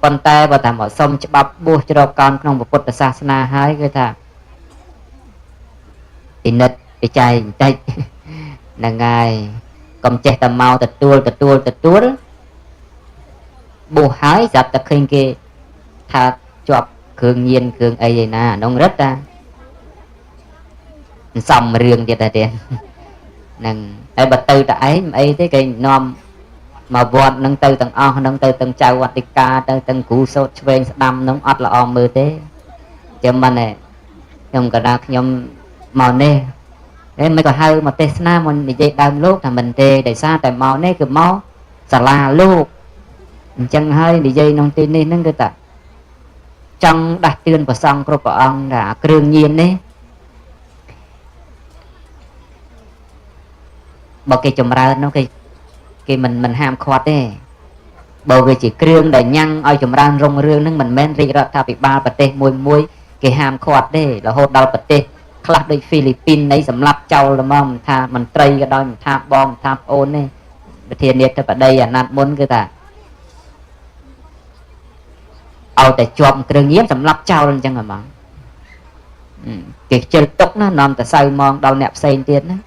Speaker 2: ប៉ុន្តែបើថាមកសុំច្បាប់បួសជ្រកកោនក្នុងពុទ្ធសាសនាហើយគឺថាពិនិត្យពិច័យបន្តិចហ្នឹងហើយកុំចេះតែមកទទួលទទួលទទួលបួសហើយស្រាប់តែឃើញគេថាជាប់គ្រឿងញៀនគ្រឿងអីឯណាអានោះរឹតតាសំរឿងទៀតដែរទេហ្នឹងហើយបើទៅតែឯងមិនអីទេគេនាំមកវត្តនឹងទៅទាំងអស់នឹងទៅទាំងចៅវត្តិកាទៅទាំងគ្រូសោតឆ្វេងស្ដាំនឹងអត់ល្អមើលទេចាំមិនទេខ្ញុំក៏ថាខ្ញុំមកនេះឯមិនក៏ហៅមកទេសនាមកនិយាយដើមលោកថាមិនទេដោយសារតែមកនេះគឺមកសាលាលោកអញ្ចឹងហើយនិយាយក្នុងទីនេះហ្នឹងគឺថាចង់ដាស់តឿនព្រះសង្ឃគ្រប់ព្រះអង្គថាគ្រឿងញៀននេះបើគេចម្រើននោះគេមិនហាមឃាត់ទេបើវាជាគ្រឿងដែលញ៉ាំងឲ្យចម្រើនរុងរឿងហ្នឹងមិនមែនរាជរដ្ឋាភិបាលប្រទេសមួយមួយគេហាមឃាត់ទេរហូតដល់ប្រទេសខ្លះដូចហ្វីលីពីននៃសម្លាប់ចោលហ្មងមិនថាមន្ត្រីក៏ដោយមិនថាបងមិនថាប្អូនទេប្រធានាធិបតីអាណត្តិមុនគឺថាឲ្យតែជាប់គ្រឿងញៀនសម្លាប់ចោលអញ្ចឹងហ្មងគេខ្ជិលទុកណានាំតែសៅមងដល់អ្នកផ្សេងទៀតណា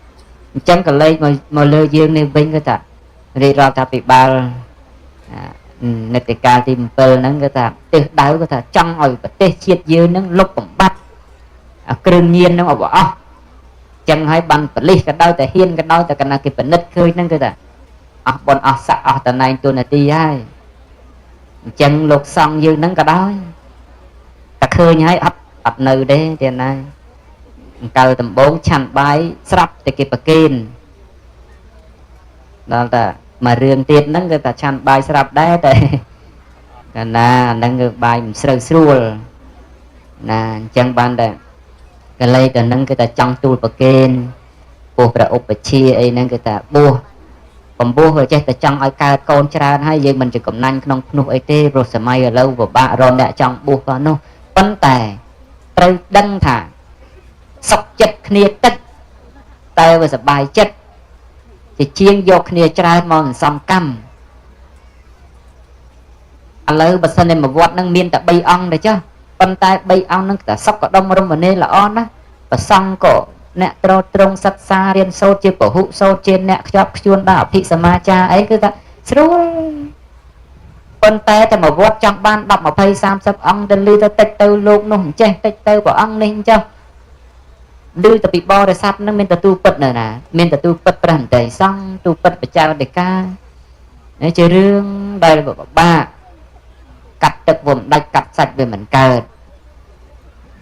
Speaker 2: អញ្ចឹងក៏លេខមកលើយើងនេះវិញគឺថារាជរដ្ឋាភិបាលនិតិកាលទី7ហ្នឹងគឺថាទិសដៅគឺថាចង់ឲ្យប្រទេសជាតិយើងហ្នឹងលុបបំបត្តិគ្រឿងញៀនហ្នឹងឲ្យអស់ចឹងហើយបានប៉លិសក៏ដោយតែហ៊ានក៏ដោយតែកាលណាគេពិនិត្យឃើញហ្នឹងគឺថាអស់បុណ្យអស់ស័ក្តិអស់តំណែងតួនាទីហើយអញ្ចឹងលោកសង្ឃយើងហ្នឹងក៏ដោយតែឃើញហើយអត់នៅទេទៀតណាអង្កលដំបងឆាន់បាយស្រាប់តែគេប្រគេនដល់តែមួយរឿងទៀតហ្នឹងគឺថាឆាន់បាយស្រាប់ដែរតែកាលណាអាហ្នឹងគឺបាយមិនស្រូវស្រួលណាអញ្ចឹងបានតែកលេសដល់ហ្នឹងគឺថាចង់ទូលប្រគេនពោះព្រះឧបជាអីហ្នឹងគឺថាបួសបំពោះវាចេះតែចង់ឲ្យកើតកូនច្រើនហើយយើងមិនជាកំណាញ់ក្នុងភ្នោះអីទេព្រោះសម័យឥឡូវពិបាករកអ្នកចង់បួសក៏នោះប៉ុន្តែត្រូវដឹងថាសុខចិត្តគ្នាតិចតែវាសប្បាយចិត្តជាជាងយកគ្នាច្រើនមកសន្សំកម្មឥឡូវបើសិនតែមួយវត្តនឹងមានតែ3អង្គទេចុះប៉ុន្តែ3អង្គនឹងតែសុខដុមរមនាល្អណាស់ប្រសង់ក៏អ្នកត្រត្រង់សិក្សារៀនសូត្រជាពហុសូត្រជាអ្នកខ្ជាប់ខ្ជួនដល់អភិសមាចារអីគឺថាស្រួលប៉ុន្តែតែមួយវត្តចង់បាន10 20 30អង្គទៅលឺទៅតិចទៅលោកនោះអញ្ចេះតិចទៅព្រះអង្គនេះអញ្ចោះឮតែពីបរិស័ទនឹងមានទទួលពិតនៅណាមានទទួលពិតព្រះអន្តេសង្ឃទូពិតបច្ចាវតិកានេះជារឿងដែលពិបាកកាត់ទឹកវាមិនដាច់កាត់សាច់វាមិនកើត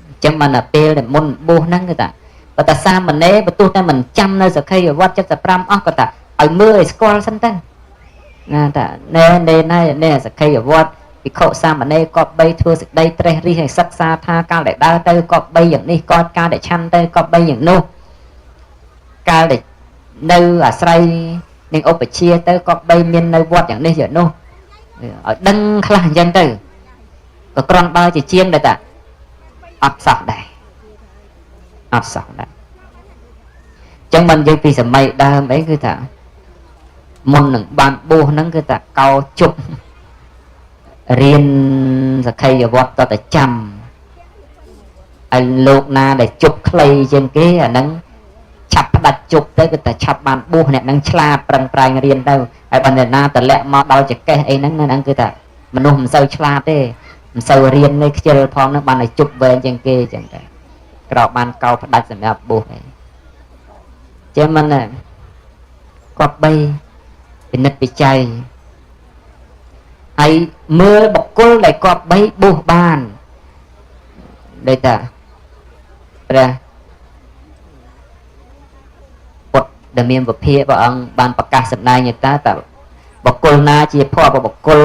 Speaker 2: អញ្ចឹងបានតែពេលដែលមុនបួសហ្នឹងគឺថាបើតាសាមណេរបើទោះតែមិនចាំនៅសក្ខីវត្ត75អស់ក៏ថាឲ្យមើលឲ្យស្គាល់សិនទៅណាថាណែណែណែណែសក្ខីវត្តភិក្ខុសាមណេរក៏បីធ្វើសេចក្តីត្រេះរិះឲ្យសិក្សាថាកាលដែលដើរទៅក៏បីយ៉ាងនេះក៏កាលដែលឆាន់ទៅក៏បីយ៉ាងនោះកាលដែលនៅអាស្រ័យនឹងឧបជាទៅក៏បីមាននៅវត្តយ៉ាងនេះយ៉ាងនោះឲ្យដឹងខ្លះអញ្ចឹងទៅក៏ក្រំបើជាជាងដែរតាអត់សោះដែរអត់សោះដែរអញ្ចឹងបានយើងពីសម័យដើមអីគឺថាមុននឹងបានបួសហ្នឹងគឺថាកោជប់ រៀនសក្ខីវត្តតតែចាំឲ្យលោកណាដែលជប់ខ្លីជាងគេអាហ្នឹងឆាប់ផ្ដាច់ជប់ទៅគឺតែឆាប់បានបួសអ្នកហ្នឹងឆ្លាតប្រឹងប្រែងរៀនទៅហើយបើអ្នកណាតម្លាក់មកដល់ចកេះអីហ្នឹងហ្នឹងគឺថាមនុស្សមិនសូវឆ្លាតទេមិនសូវរៀនទេខ្ជិលផងហ្នឹងបានតែជប់វែងជាងគេអញ្ចឹងទៅក្រោកបានកោផ្ដាច់សម្រាប់បួសឯងចឹងមិនគប្បីពិនិត្យពិច័យហើយមើលបុគ្គលដែលគប្បីបួសបានដូចថាព្រះពុទ្ធដែលមានវិភាកព្រះអង្គបានប្រកាសសម្ដែងថាតើបុគ្គលណាជាភពបុគ្គល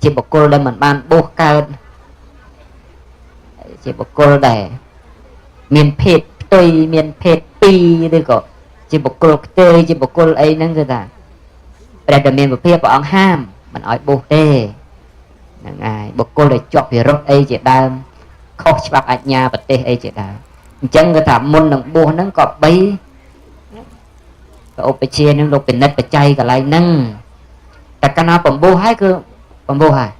Speaker 2: ជាបុគ្គលដែលមិនបានបួសកើតជាបុគ្គលដែលមានភេទផ្ទុយមានភេទពីរឬក៏ជាបុគ្គលខ្ទេជាបុគ្គលអីហ្នឹងគឺថាព្រះដែលមានវិភាកព្រះអង្គហាមមិនឲ្យបួសទេហ្នឹងហើយបុគ្គលដែលជាប់ពិរុទ្ធអីជាដើមខុសច្បាប់អាជ្ញាប្រទេសអីជាដើមអញ្ចឹងគឺថាមុននឹងបួសហ្នឹងក៏បីព្រះឧបជានឹងលោកពិនិត្យបច្ច័យកន្លែងហ្នឹងតែកាលណាបំបួសហើយគឺបំបួសហើយ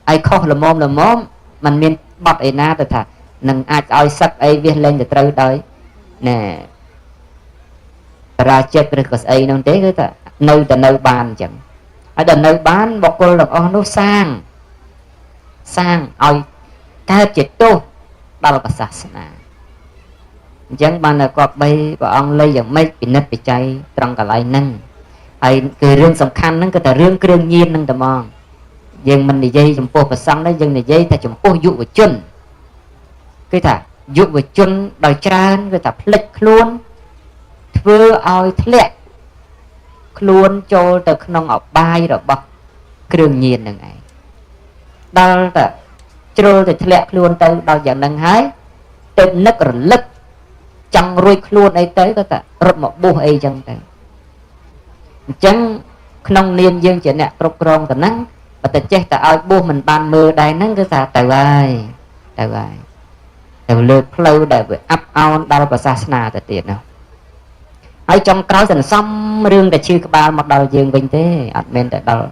Speaker 2: ហើយខុសល្មមល្មមมันមានបត់ឯណាទៅថានឹងអាចឲ្យសឹកអីវាលែងទៅត្រូវដោយណែរាជិតឬក៏ស្អីនោះទេគឺថានៅតែនៅបានអញ្ចឹងហើយដល់នៅបានបុគ្គលទាំងអស់នោះសាងឲ្យកើតជាទោសដល់ព្រះសាសនាអញ្ចឹងបានតែគាត់បីព្រះអង្គលៃយ៉ាងម៉េចពិនិត្យបច្ច័យត្រង់កន្លែងហ្នឹងហើយគឺរឿងសំខាន់ហ្នឹងគឺតែរឿងគ្រឿងញៀនហ្នឹងតែហ្មងយើងមិននិយាយចំពោះព្រះសង្ឃទេយើងនិយាយតែចំពោះយុវជនគឺថាយុវជនដោយច្រើនគឺថាភ្លេចខ្លួនធ្វើឲ្យធ្លាក់ខ្លួនចូលទៅក្នុងអបាយរបស់គ្រឿងញៀនហ្នឹងឯងដល់តែជ្រុលទៅធ្លាក់ខ្លួនទៅដល់យ៉ាងហ្នឹងហើយទៅនឹករលឹកចង់រួចខ្លួនអីទៅក៏តែរត់មកបួសអីចឹងទៅអញ្ចឹងក្នុងនាមយើងជាអ្នកគ្រប់គ្រងទៅហ្នឹងបើតែចេះតែឲ្យបួសមិនបានមើលដែរហ្នឹងគឺថាទៅហើយទៅហើយទៅលើផ្លូវដែលវាអាប់អោនដល់ព្រះសាសនាទៅទៀតនោះហើយចុងក្រោយសន្សំរឿងតែឈឺក្បាលមកដល់យើងវិញទេអត់មែនតែដល់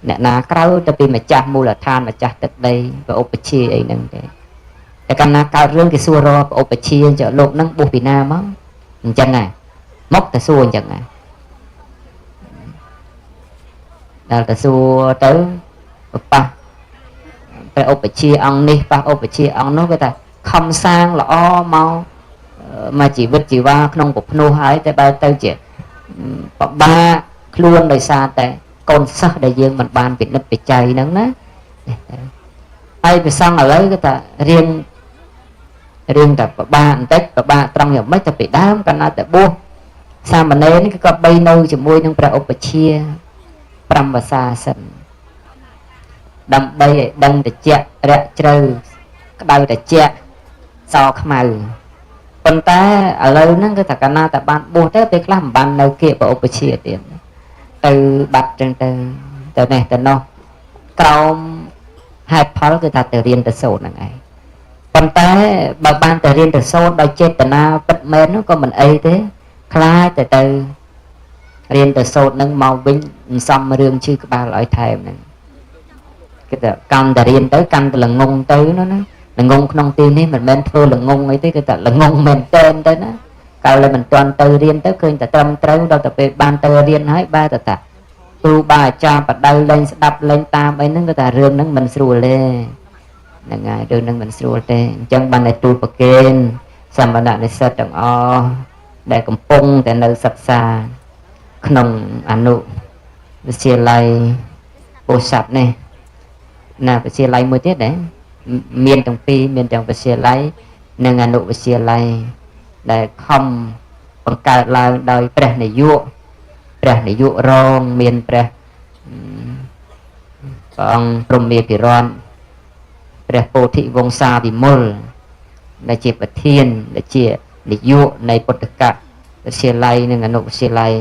Speaker 2: អ្នកណាក្រៅទៅពីម្ចាស់មូលដ្ឋានម្ចាស់ទឹកដីព្រះឧបជាអីហ្នឹងទេតែកាលណាកើតរឿងគេសួររកព្រះឧបជាចុះលោកហ្នឹងបួសពីណាមកអញ្ចឹងណាមកតែសួរអញ្ចឹងណាដល់តែសួរទៅប៉ះព្រះឧបជាអង្គនេះប៉ះឧបជាអង្គនោះគេថាខំសាងល្អមកមកជីវិតជីវ៉ាក្នុងពភ្នោះហើយតែបើទៅជាបបាខ្លួនដោយសារតែកូនសិស្សដែលយើងមិនបានពិនិត្យបច្ច័យហ្នឹងណាហើយព្រះសង្ឃឥឡូវគេថារៀងតែបបាបន្តិចបបាត្រង់យ៉ាងម៉េចទៅពីដើមកាលណាតែបួសសាមណេរនេះគឺគាត់បីនៅជាមួយនឹងព្រះឧបជា5វស្សាសិនដើម្បីឲ្យដឹងតិចរាក់ជ្រៅក្តៅតិចសខ្មៅប៉ុន្តែឥឡូវហ្នឹងគឺថាកាលណាតែបានបួសទៅពេលខ្លះមិនបាននៅគៀកព្រះឧបជាទៀតទៅបាត់ចឹងទៅទៅនេះទៅនោះក្រោមហេតុផលគឺថាទៅរៀនទៅសូត្រហ្នឹងឯងប៉ុន្តែបើបានទៅរៀនទៅសូត្រដោយចេតនាពិតមែននោះក៏មិនអីទេខ្លាចតែទៅរៀនទៅសូត្រហ្នឹងមកវិញមិនសមរឿងឈឺក្បាលឲ្យថែមហ្នឹងគឺថាកាន់តែរៀនទៅកាន់តែល្ងងទៅនោះណាល្ងងក្នុងទីនេះមិនមែនធ្វើល្ងងអីទេគឺថាល្ងងមែនតើទៅណាកាលតែមិនទាន់ទៅរៀនទៅឃើញតែត្រឹមត្រូវដល់តែពេលបានទៅរៀនហើយបែរតែថាគ្រូបាអាចារ្យបដៅលែងស្ដាប់លែងតាមអីហ្នឹងគឺថារឿងហ្នឹងមិនស្រួលទេហ្នឹងហើយរឿងហ្នឹងមិនស្រួលទេអញ្ចឹងបានតែទូលប្រគេនសមណនិស្សិតទាំងអស់ដែលកំពុងតែនៅសិក្សាក្នុងអនុវិទ្យាល័យពោធិ៍សាត់នេះណាវិទ្យាល័យមួយទៀតដែរមានទាំងពីរមានទាំងវិទ្យាល័យនិងអនុវិទ្យាល័យដែលខំបង្កើតឡើងដោយព្រះនាយកព្រះនាយករងមានព្រះអង្គព្រហ្មាភិរតព្រះពោធិវង្សាវិមលដែលជាប្រធានដែលជានាយកនៃពុទ្ធកវិទ្យាល័យនិងអនុវិទ្យាល័យ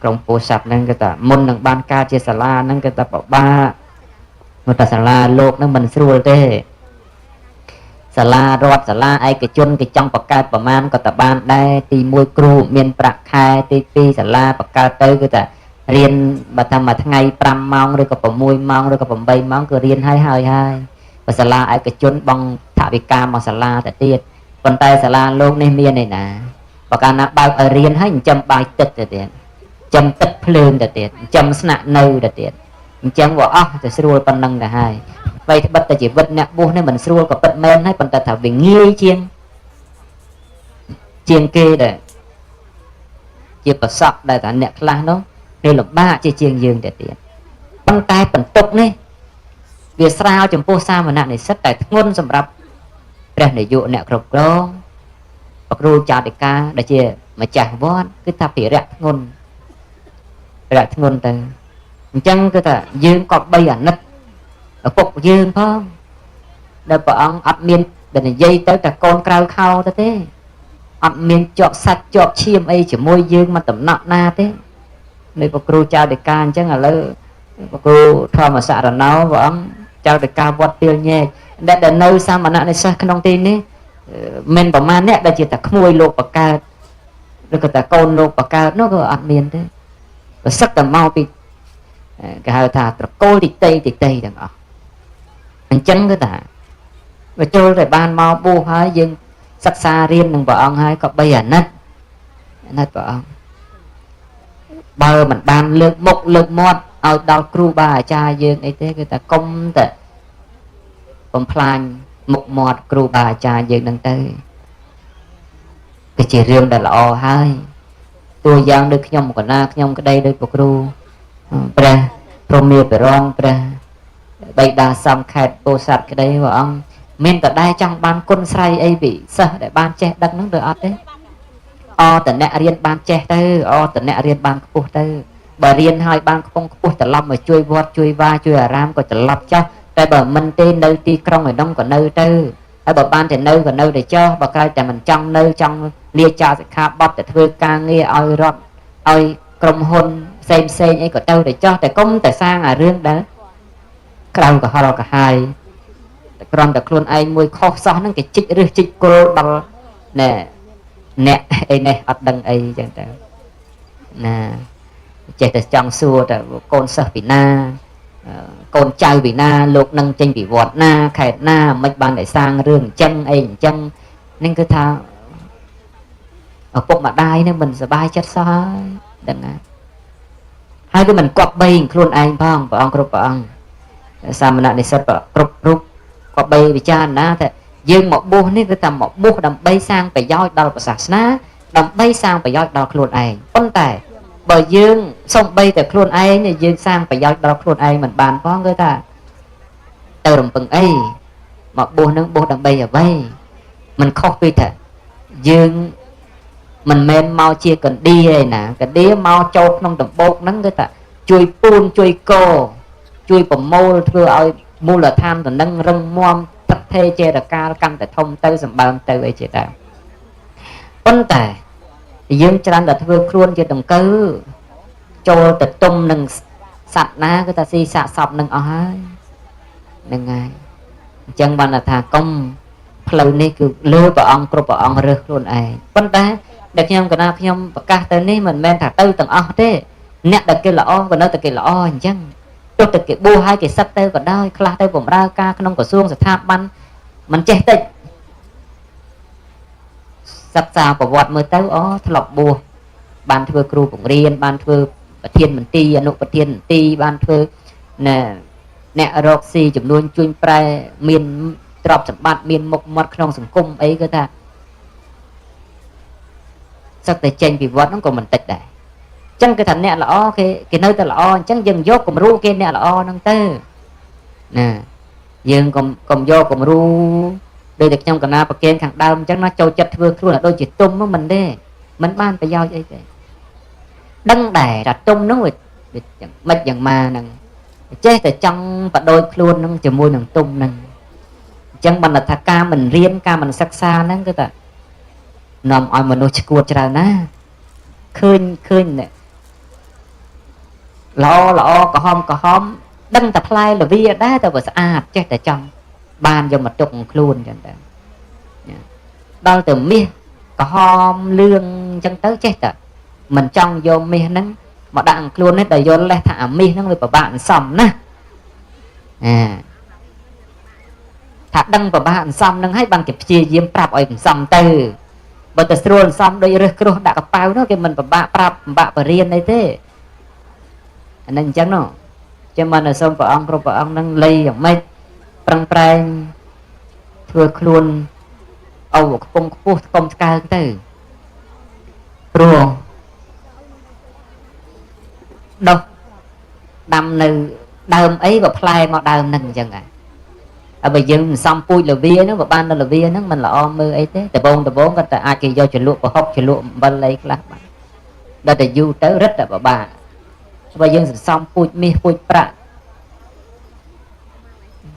Speaker 2: ក្រុងពោធិ៍សាត់ហ្នឹងគឺថាមុននឹងបានកើតជាសាលាហ្នឹងគឺថាពិបាកមកតែសាលាលោកហ្នឹងមិនស្រួលទេសាលារដ្ឋសាលាឯកជនគេចង់បង្កើតប្រមាណក៏តបានដែរទី1គ្រូមានប្រាក់ខែទី2សាលាបង្កើតទៅគឺថា រៀនបើថាមួយថ្ងៃ5ម៉ោងឬក៏6ម៉ោងឬក៏8ម៉ោងគឺរៀនហើយហើយហើយបើសាលាឯកជនបងថវិកាមកសាលាទៅទៀតប៉ុន្តែសាលាលោកនេះមានឯណាបើកាលណាបើកឲ្យរៀនហើយចិញ្ចឹមបាយទឹកទៅទៀតចិញ្ចឹមទឹកភ្លើងទៅទៀតចិញ្ចឹមស្នាក់នៅទៅទៀតអញ្ចឹងវាអស់ទៅស្រួលប៉ុណ្ណឹងទៅហើយបីត្បិតតែជីវិតអ្នកបួសនេះមិនស្រួលក៏ពិតមែនហើយប៉ុន្តែថាវាងាយជាងជាងគេដែរជាប្រសពដែលថាអ្នកខ្លះនោះវាលំបាកជាជាងយើងទៅទៀតប៉ុន្តែបន្ទុកនេះវាស្រាលចំពោះសាមណនិស្សិតតែធ្ងន់សម្រាប់ព្រះនាយកអ្នកគ្រប់គ្រងប្រគ្រូចាតិកាដែលជាម្ចាស់វត្តគឺថាភិរៈធ្ងន់ភិរៈធ្ងន់ទៅអញ្ចឹងគឺថាយើងក៏បីអាណិតឪពុកយើងផងដែលព្រះអង្គអត់មានដែលនិយាយទៅតែកូនក្រៅខោទៅទេអត់មានជាប់សាច់ជាប់ឈាមអីជាមួយយើងមកតំណក់ណាទេនៃប្រគ្រូចៅដេកាអញ្ចឹងឥឡូវប្រគ្រូធម្មសរណោព្រះអង្គចៅដេកាវត្តពីលញែកដែលនៅសាមណនិស្សិតក្នុងទីនេះមិនប្រមាណអ្នកដែលជាតែក្មួយលោកបកើតឬក៏តែកូនលោកបកើតនោះក៏អត់មានទេប្រសិទ្ធតែមកពីគេហៅថាត្រកូលទីតីទីតីទាំងអស់អញ្ចឹងគឺថាបើចូលតែបានមកបួសហើយយើងសិក្សារៀននឹងព្រះអង្គហើយក៏បីអាណិតអាណិតព្រះអង្គបើមិនបានលើកមុខលើកមាត់ឲ្យដល់គ្រូបាអាចារ្យយើងអីទេគឺថាកុំតែបំផ្លាញមុខមាត់គ្រូបាអាចារ្យយើងនឹងទៅគឺជារឿងដែលល្អហើយតួយ៉ាងដូចខ្ញុំកណាខ្ញុំក្តីដូចព្រះគ្រូព្រះព្រហ្មាពិរងព្រះបិតាសំខេតពោធិ៍សាត់ក្តីព្រះអង្គមានតដែរចង់បានគុណស្រ័យអីពីសិស្សដែលបានចេះដឹងហ្នឹងឬអត់ទេអតអ្នករៀនបានចេះទៅអតអ្នករៀនបានខ្ពស់ទៅបើរៀនហើយបានខ្ពង់ខ្ពស់ត្រឡប់មកជួយវត្តជួយវាជួយអារាមក៏ត្រឡប់ចោះតែបើមិនទេនៅទីក្រុងឯនោះក៏នៅទៅហើយបើបានតែនៅក៏នៅតែចោះបើក្រោយតែមិនចង់នៅចង់លាចាកសិក្ខាបទទៅធ្វើការងារឲ្យរដ្ឋឲ្យក្រុមហ៊ុនផ្សេងផ្សេងអីក៏ទៅតែចោះតែកុំតែសាងអារឿងដែលក្រៅកុហលកហាយតែគ្រាន់តែខ្លួនឯងមួយខុសសោះហ្នឹងគេជីកឬជីកគល់ដល់ណែអ្នកអីនេះអត់ដឹងអីចឹងទៅណាចេះតែចង់សួរតែកូនសិស្សពីណាកូនចៅពីណាលោកនឹងចេញពីវត្តណាខេត្តណាមិនបានតែសាងរឿងអញ្ចឹងអីអញ្ចឹងនឹងគឺថាឪពុកម្ដាយនឹងមិនសប្បាយចិត្តសោះហើយដឹងណាហើយវាមិនគប្បីខ្លួនឯងផងព្រះអង្គគ្រប់ព្រះអង្គសាមណនិស្សិតគ្រប់រូបគប្បីពិចារណាថាយើងមកបួសនេះគឺថាមកបួសដើម្បីសាងប្រយោជន៍ដល់សាសនាដើម្បីសាងប្រយោជន៍ដល់ខ្លួនឯងប៉ុន្តែបើយើងសំបីតែខ្លួនឯងយើងសាងប្រយោជន៍ដល់ខ្លួនឯងមិនបានផងគឺថាទៅរំពឹងអីមកបួសនឹងបួសដើម្បីអ្វីមិនខុសពីថាយើងមិនមែនមកជាកណ្ឌាឯណាកណ្ឌាមកចូលក្នុងដំបូកហ្នឹងគឺថាជួយពូនជួយកជួយប្រមូលធ្វើឲ្យមូលដ្ឋានតំណឹងរឹងមាំទឹកថេចេរកាលកាន់តែធំទៅសម្បើមទៅអីជាដើមប៉ុន្តែយើងច្រើនតែធ្វើខ្លួនជាដង្កូវចូលទៅទុំនឹងសត្វណាគឺថាស៊ីសាកសពនឹងអស់ហើយហ្នឹងហើយអញ្ចឹងបានថាកុំផ្លូវនេះគឺលើព្រះអង្គគ្រប់ព្រះអង្គរើសខ្លួនឯងប៉ុន្តែដែលខ្ញុំកណាខ្ញុំប្រកាសទៅនេះមិនមែនថាទៅទាំងអស់ទេអ្នកដែលគេល្អក៏នៅតែគេល្អអញ្ចឹងទោះតែគេបួសហើយគេសឹកទៅក៏ដោយខ្លះទៅបំរើការក្នុងក្រសួងស្ថាប័នមិនចេះតិចសិក្សាប្រវត្តិមើលទៅអូធ្លាប់បួសបានធ្វើគ្រូបង្រៀនបានធ្វើប្រធានមន្ទីរអនុប្រធានមន្ទីរបានធ្វើអ្នករកស៊ីចំនួនជួញប្រែមានទ្រព្យសម្បត្តិមានមុខមាត់ក្នុងសង្គមអីគឺថាសឹកតែចេញពីវត្តហ្នឹងក៏មិនតិចដែរអញ្ចឹងគឺថាអ្នកល្អគេនៅតែល្អអញ្ចឹងយើងយកគំរូគេអ្នកល្អហ្នឹងទៅណាយើងកុំយកគំរូដូចតែខ្ញុំកណាប្រកេនខាងដើមអញ្ចឹងណាចូលចិត្តធ្វើខ្លួនឲ្យដូចជាទុំហ្នឹងមិនទេមិនបានប្រយោជន៍អីទេដឹងដែរថាទុំហ្នឹងវាយ៉ាងម៉េចយ៉ាងម៉ាហ្នឹងចេះតែចង់បដូចខ្លួនហ្នឹងជាមួយនឹងទុំហ្នឹងអញ្ចឹងបានថាការមិនរៀនការមិនសិក្សាហ្នឹងគឺថានាំឲ្យមនុស្សឈួតច្រើនណាឃើញឃើញល្អល្អក្រហមក្រហមដឹងតែផ្លែលវាដែរតែវាស្អាតចេះតែចង់បានយកមកទុកខ្លួនអញ្ចឹងទៅដល់ទៅមាសក្រហមលឿងអញ្ចឹងទៅចេះតែមិនចង់យកមាសហ្នឹង មកដាក់ខ្លួននេះដែលយល់លេះថាអាមាសហ្នឹងវាពិបាកអន្សំណាស់អាថាដឹងពិបាកអន្សំហ្នឹងហើយបានគេព្យាយាមប្រាប់ឲ្យអន្សំទៅបើតែស្រួលអន្សំដូចរើសគ្រោះដាក់កប៉ៅនោះគេមិនពិបាកប្រាប់ពិបាកបរៀនអីទេអានេះអញ្ចឹងនោះចាំមិនឲ្យសូមព្រះអង្គគ្រប់ព្រះអង្គហ្នឹងលៃយ៉ាងម៉េចប្រឹងប្រែងធ្វើខ្លួនឲ្យខ្ពង់ខ្ពស់កុំស្កើងទៅព្រោះដុះដាំនៅដើមអីក៏ផ្លែមកដើមហ្នឹងអញ្ចឹងដែរហើយបើយើងមិនសំពូជលវាហ្នឹងបើបាននៅលវាហ្នឹងមិនល្អមើលអីទេដបងដបងគាត់តែអាចគេយកចលក់ប្រហុកចលក់អំបិលអីខ្លះបាទដល់តែយូរទៅរឹតតែពិបាកបើយើងសន្សំពូជមាសពូជប្រាក់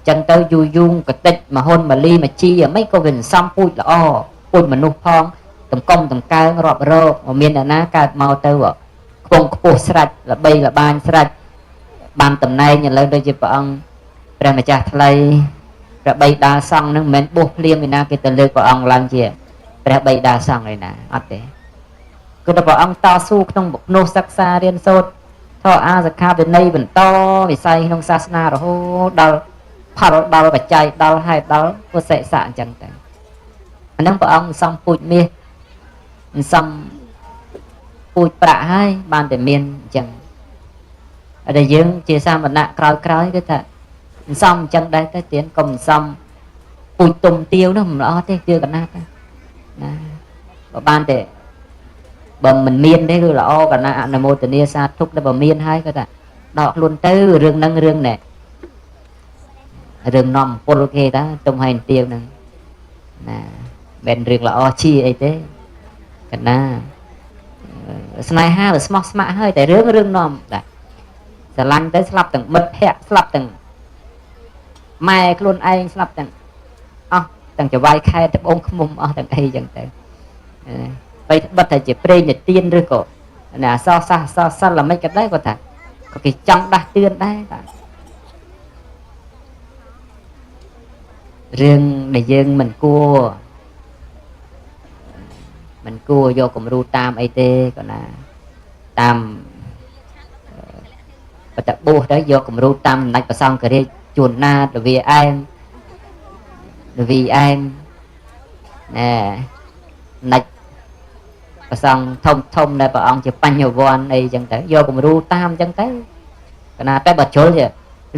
Speaker 2: ចឹងទៅយូរយូរកតិចមហ៊ុនមលីមជីអ្មីក៏វាសន្សំពូជល្អពូជមនុស្សផងតម្កុំតម្កើងរាប់រកមានអ្នកណាកើតមកទៅខ្ពង់ខ្ពស់ស្រាច់ល្បីល្បាញស្រាច់បានតំណែងឥឡូវដូចជាព្រះអង្គព្រះម្ចាស់ថ្លៃព្រះបិតាសង្ឃនឹងមិនមែនបួសភ្លាមឯណាគេទៅលើកព្រះអង្គឡើងជាព្រះបិតាសង្ឃឯណាអត់ទេគឺតែព្រះអង្គតស៊ូក្នុងបុព្វសិក្សារៀនសូត្រធម៌អាសិក្ខាវិន័យបន្តវិស័យក្នុងសាសនារហូតដល់ផលដល់បច្ច័យដល់ហេតុដល់ពុទ្ធិស័កអញ្ចឹងទៅអានឹងព្រះអង្គសំពូជមាសសំពូជប្រាក់ហើយបានតែមានអញ្ចឹងតែយើងជាសាមណៈក្រោយក្រោយគឺថាសំអញ្ចឹងដែរទៅទៀនកុំសំពូជទុំទាវនោះមិនល្អទេគឺកណាត់ណាបើបានទេបើមិនមានទេគឺល្អកណាអនុមោទនាសាធុតែបើមានហើយក៏ថាដកខ្លួនទៅរឿងហ្នឹងរឿងណែរឿងនាំពលគេតាទុំហើយទាវហ្នឹងណាមិនរឿងល្អជាអីទេកណាស្នេហាវាស្មោះស្ម័គ្រហើយតែរឿងរឿងនាំដែរស្រឡាញ់ទៅស្លាប់ទាំងមិត្តភក្តិស្លាប់ទាំងម៉ែខ្លួនឯងស្លាប់ទាំងអស់ទាំងចវាយខែត្បូងឃ្មុំអស់ទាំងអីចឹងទៅបីបិទតែជាព្រេងនិទានឬក៏ណាអសរសាសអសរសិលល្មិចក៏ដែរគាត់ថាក៏គេចង់ដាស់តឿនដែរបាទរឿងដែលយើងមិនគួរយកគំរូតាមអីទេក៏ណាតាមបតបោសទៅយកគំរូតាមដំណាច់ប្រសង្ឃរាជជួនណាតលវាអែមលវីអែមណែណាច់ប្រសង្ឃធំធំដែលព្រះអង្គជាបញ្ញវន្តអីចឹងទៅយកគំរូតាមចឹងទៅកណាតែបើជុលជា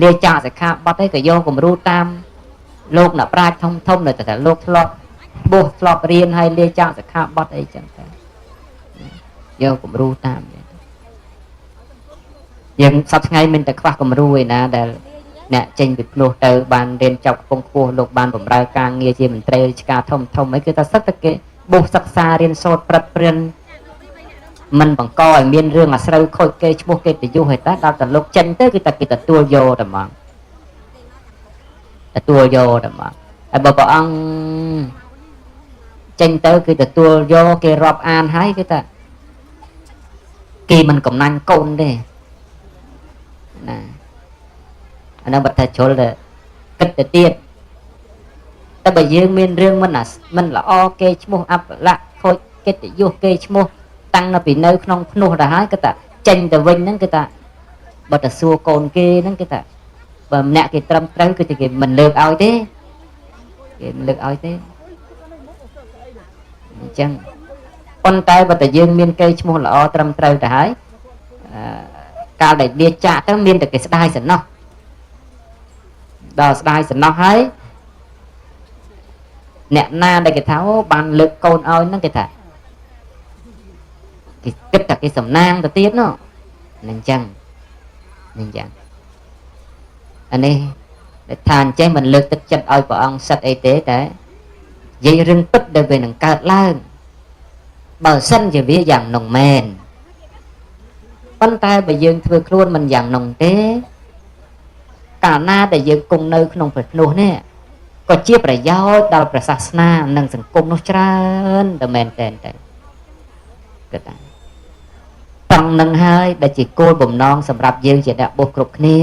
Speaker 2: លាចាកសិក្ខាបទអីក៏យកគំរូតាមលោកអ្នកប្រាជ្ញធំធំនៅតែលោកធ្លាប់បួសធ្លាប់រៀនហើយលាចាកសិក្ខាបទអីចឹងទៅយកគំរូតាមយើងសប្តាហ៍ថ្ងៃមិនតែខ្វះគំរូឯណាដែលអ្នកចេញពីភ្លោះទៅបានរៀនចប់ខ្ពង់ខ្ពស់លោកបានបម្រើការងារជាមន្ត្រីរាជការធំធំអីគឺថាសឹកតែគេបួសសិក្សារៀនសូត្រប្រិតព្រិនមិនបង្កឲ្យមានរឿងអាស្រូវខូចគេឈ្មោះកិត្តិយសឯតាដល់តែលោកចេញទៅគឺតែគេទទួលយកតែហ្មងទទួលយកតែហ្មងហើយបើព្រះអង្គចេញទៅគឺទទួលយកគេរាប់អានហើយគឺថាគេមិនកំណាញ់កូនទេណាអានឹងបើថាជ្រុលទៅគិតទៅទៀតតែបើយើងមានរឿងមិនល្អគេឈ្មោះអបលក្ខខូចកិត្តិយសគេឈ្មោះតាំងនៅពីនៅក្នុងភ្នោះទៅហើយគឺថាចេញទៅវិញហ្នឹងគឺថាបើតែសួរកូនគេហ្នឹងគឺថាបើម្នាក់គេត្រឹមត្រូវគឺគេមិនលើកឲ្យទេគេមិនលើកឲ្យទេអញ្ចឹងប៉ុន្តែបើតែយើងមានគេឈ្មោះល្អត្រឹមត្រូវទៅហើយកាលដែលលាចាកទៅមានតែគេស្ដាយសំណោះដល់ស្ដាយសំណោះហើយអ្នកណាដែលគេថាអូបានលើកកូនឲ្យហ្នឹងគេថាគេគិតតែគេសំណាងទៅទៀតនោះនឹងអញ្ចឹងនឹងអញ្ចឹងអានេះដែលថាអញ្ចេះមិនលើកទឹកចិត្តឲ្យព្រះអង្គសិតអីទេតែនិយាយរឿងពិតដែលវានឹងកើតឡើងបើសិនជាវាយ៉ាងនោះមែនប៉ុន្តែបើយើងធ្វើខ្លួនមិនយ៉ាងនោះទេកាលណាដែលយើងគង់នៅក្នុងព្រះភ្នោះនេះក៏ជាប្រយោជន៍ដល់ព្រះសាសនានិងសង្គមនោះច្រើនតែមែនតែនទៅគឺថាត្រង់នឹងហើយដែលជាគោលបំណងសម្រាប់យើងជាអ្នកបួសគ្រប់គ្នា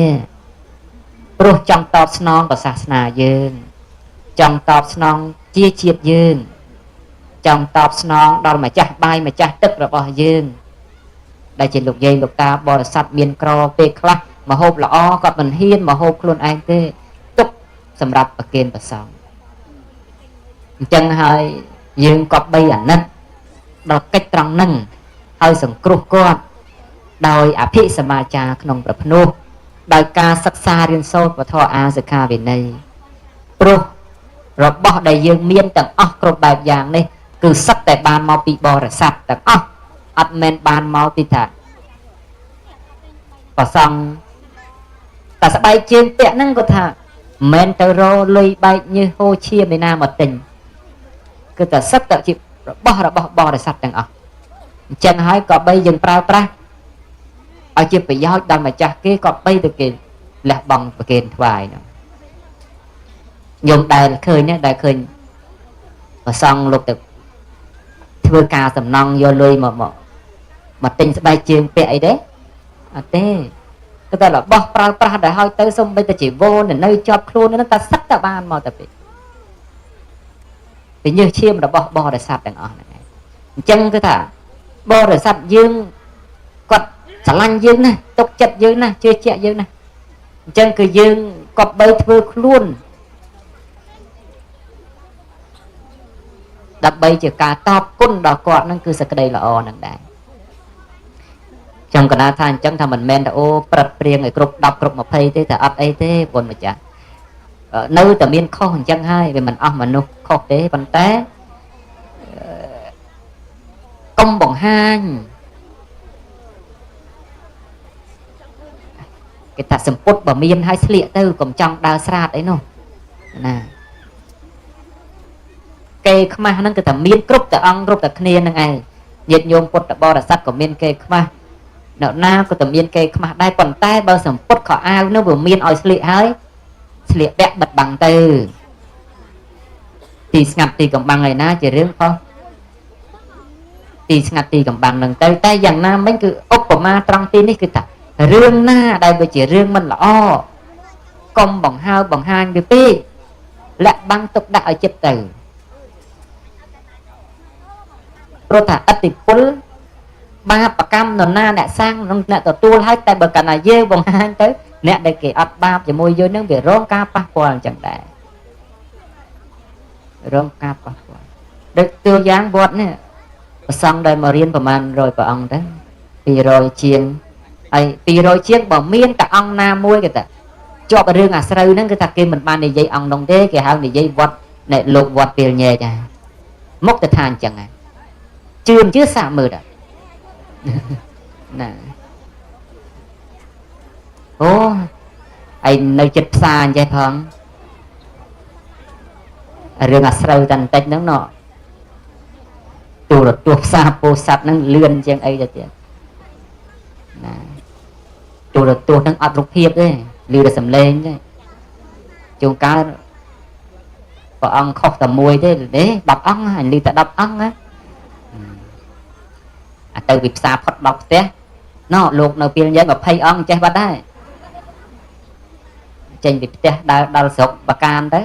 Speaker 2: ព្រោះចង់តបស្នងព្រះសាសនាយើងចង់តបស្នងជាជាតិយើងចង់តបស្នងដល់ម្ចាស់បាយម្ចាស់ទឹករបស់យើង ដែលជាលោកយាយលោកតាបរិស័ទមានក្រពេលខ្លះមហូបល្អគាត់មិនហ៊ានមហូបខ្លួនឯងទេទុកសម្រាប់ប្រគេនព្រះសង្ឃអញ្ចឹងហើយយើងក៏បីអាណិតដល់កិច្ចត្រង់ហ្នឹងហើយសង្គ្រោះគាត់ដោយអភិសមាចារក្នុងប្រភ្នោះដោយការសិក្សារៀនសូត្រពធអាសិក្ខាវិន័យព្រោះរបស់ដែលយើងមានទាំងអស់គ្រប់បែបយ៉ាងនេះគឺសុទ្ធតែបានមកពីបរិស័ទទាំងអស់អត់មែនបានមកពីថាប្រសង់តែស្បែកជើងពាក់ហ្នឹងគាត់ថាមិនមែនទៅរលុយបែកញើសហូរឈាមឯណាមកទិញគឺតែសុទ្ធតែជារបស់បរិស័ទទាំងអស់អញ្ចឹងហើយក៏បីយើងប្រើប្រាស់ឲ្យជាប្រយោជន៍ដល់ម្ចាស់គេក៏បីទៅគេលះបង់ប្រគេនថ្វាយហ្នឹងញោមដែលឃើញណាដែលឃើញប្រសង់លោកទៅធ្វើការសំណង់យកលុយមកមកមកទិញស្បែកជើងពាក់អីទេអត់ទេគឺតែរបស់ប្រើប្រាស់ដែលឲ្យទៅសំបីតែជីវរនៅជាប់ខ្លួនហ្នឹងតែសិតតែបានមកតែពីញើសឈាមរបស់បរិស័ទទាំងអស់ហ្នឹងឯងអញ្ចឹងគឺថាបរិស័ទយើងគាត់ស្រឡាញ់យើងណាស់ទុកចិត្តយើងណាស់ជឿជាក់យើងណាស់អញ្ចឹងគឺយើងក៏បីធ្វើខ្លួនដើម្បីជាការតបគុណដល់គាត់ហ្នឹងគឺសេចក្តីល្អហ្នឹងដែរខ្ញុំកណាថាអញ្ចឹងថាមិនមែនថាអូប្រឹតព្រៀងឲ្យគ្រប់10គ្រប់20ទេតែអត់អីទេបងម្ចាស់នៅតែមានខុសអញ្ចឹងហើយវាមិនអស់មនុស្សខុសទេប៉ុន្តែកុំបង្ហាញគេថាសម្ពុតបើមានហើយស្លៀកទៅកុំចង់ដើរស្រាតអីនោះណាគេខ្មាស់ហ្នឹងគឺថាមានគ្រប់តែអង្គគ្រប់តែគ្នាហ្នឹងឯងញាតិញោមពុទ្ធបរិស័ទក៏មានគេខ្មាស់នៅណាក៏តែមានគេខ្មាស់ដែរប៉ុន្តែបើសម្ពុតខោអាវនោះវាមានឲ្យស្លៀកហើយស្លៀកពាក់បិទបាំងទៅទីស្ងាត់ទីកំបាំងឯណាជារឿងខុសទីស្ងាត់ទីកំបាំងហ្នឹងទៅតែយ៉ាងណាមិញគឺឧបមាត្រង់ទីនេះគឺថារឿងណាដែលវាជារឿងមិនល្អកុំបង្ហើបង្ហាញវាពេកលាក់បាំងទុកដាក់ឲ្យចិត្តទៅព្រោះថាឥទ្ធិពលបាបកម្មនរណាអ្នកសាងនិងអ្នកទទួលហើយតែបើកាលណាយើងបង្ហាញទៅអ្នកដែលគេអត់បាបជាមួយយើងនឹងវារងការប៉ះពាល់អញ្ចឹងដែររងការប៉ះពាល់ដូចតួយ៉ាងវត្តនេះប្រសង់ដែលមករៀនប្រហែល100ព្រះអង្គទៅ200ជាងហើយ200ជាងបើមានតែអង្គណាមួយគេថាជាប់រឿងអាស្រូវហ្នឹងគឺថាគេមិនបាននិយាយអង្គនោះទេគេហៅនិយាយវត្តអ្នកលោកវត្តពេលញែកមុខទៅថាអញ្ចឹងជឿមិនជឿសាកមើលដែរណាអូឯនៅចិត្តផ្សារអញ្ចេះផងរឿងអាស្រូវតែបន្តិចហ្នឹងណទូរទស្សន៍ផ្សារពោធិ៍សាត់ហ្នឹងលឿនជាងអីទៅទៀតណាទូរទស្សន៍ហ្នឹងអត់រូបភាពទេឮតែសំឡេងទេជួនកាលព្រះអង្គខុសតែមួយទេទេ10អង្គហើយឮតែ10អង្គណាអាទៅពីផ្សារផុត10ផ្ទះណោលោកនៅពេលយើង20អង្គចេះបាត់ដែរចេញពីផ្ទះដើរដល់ស្រុកបកានទៅ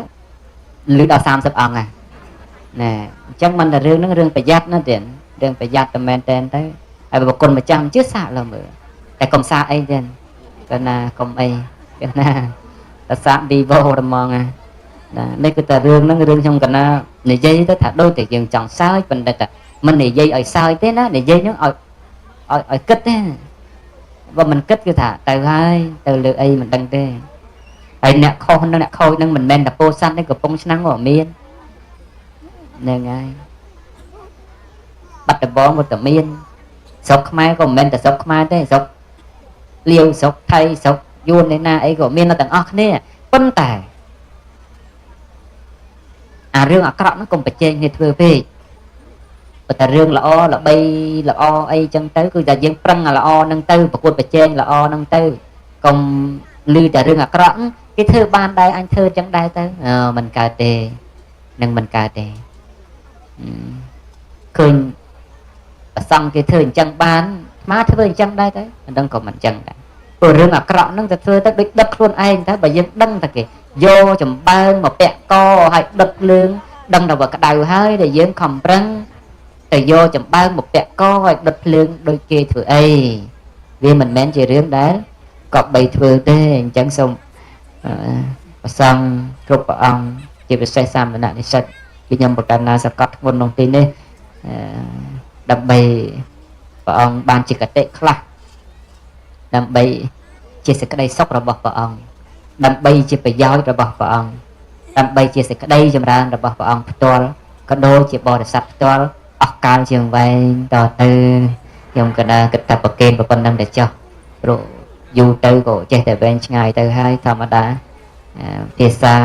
Speaker 2: ឮដល់30អង្គហ្នឹងណែអញ្ចឹងមិនតែរឿងហ្នឹងរឿងប្រយ័ត្នណាទៀតរឿងប្រយ័ត្នតែមែនតែនទៅហើយប្រគុណម្ចាស់មិនជឿសាកលើមើលតែកុំសាកអីទេកាលណាកុំអីកាលណាតែសាកវីវ៉ូហ្មងណានេះគឺតែរឿងហ្នឹងរឿងខ្ញុំកណានិយាយទៅថាដូចតែយើងចង់សើចប៉ុន្តែតែមិននិយាយឲ្យសើចទេណានិយាយហ្នឹងឲ្យឲ្យគិតទេបើមិនគិតគឺថាទៅហើយទៅលើអីមិនដឹងទេហើយអ្នកខុសនិងអ្នកខូចនឹងមិនមែនតែពោធិ៍សាត់ទេកំពង់ឆ្នាំងក៏មានហ្នឹងហើយបាត់ដំបងក៏តែមានស្រុកខ្មែរក៏មិនមែនតែស្រុកខ្មែរទេស្រុកលាវស្រុកថៃស្រុកយួនឯណាអីក៏មានទាំងអស់គ្នាប៉ុន្តែអារឿងអាក្រក់ហ្នឹងកុំប្រជែងគ្នាធ្វើពេកប៉ុន្តែរឿងល្អល្បីល្អអីចឹងទៅគឺតែយើងប្រឹងអាល្អហ្នឹងទៅប្រកួតប្រជែងល្អហ្នឹងទៅកុំឮតែរឿងអាក្រក់គេធ្វើបានដែរអញធ្វើចឹងដែរទៅមិនកើតទេនឹងមិនកើតទេឃើញប្រសង់គេធ្វើអញ្ចឹងបានអាត្មាធ្វើអញ្ចឹងដែរទៅមិនដឹងក៏មិនអញ្ចឹងដែរព្រោះរឿងអាក្រក់ហ្នឹងទៅធ្វើទៅដូចដឹកខ្លួនឯងទៅបើយើងដឹងតែគេយកចំបើងមកពាក់កហើយដឹកលឿងដឹងតែว่าក្តៅហើយដែលយើងខំប្រឹង ទៅយកចំបើងមកពាក់កឲ្យដុតភ្លើងដូចគេធ្វើអីវាមិនមែនជារឿងដែលក៏បីធ្វើទេអញ្ចឹងសូមប្រសង់គ្រប់ព្រះអង្គជាពិសេសសាមណនិស្សិតខ្ញុំប្រកាសណាសកត់ធ្ងន់ក្នុងទីនេះដើម្បីព្រះអង្គបានជាកតិខ្លះដើម្បីជាសេចក្តីសុខរបស់ព្រះអង្គដើម្បីជាប្រយោជន៍របស់ព្រះអង្គដើម្បីជាសេចក្តីចម្រើនរបស់ព្រះអង្គផ្ទាល់ក៏ដូចជាបរិស័ទផ្ទាល់អស់កាលជាងវែងតទៅខ្ញុំក៏ដើរគិតតែប្រកេនប៉ុណ្្នឹងតែចោះព្រោះយូរទៅក៏ចេះតែវែងឆ្ងាយទៅហើយធម្មតាភាសា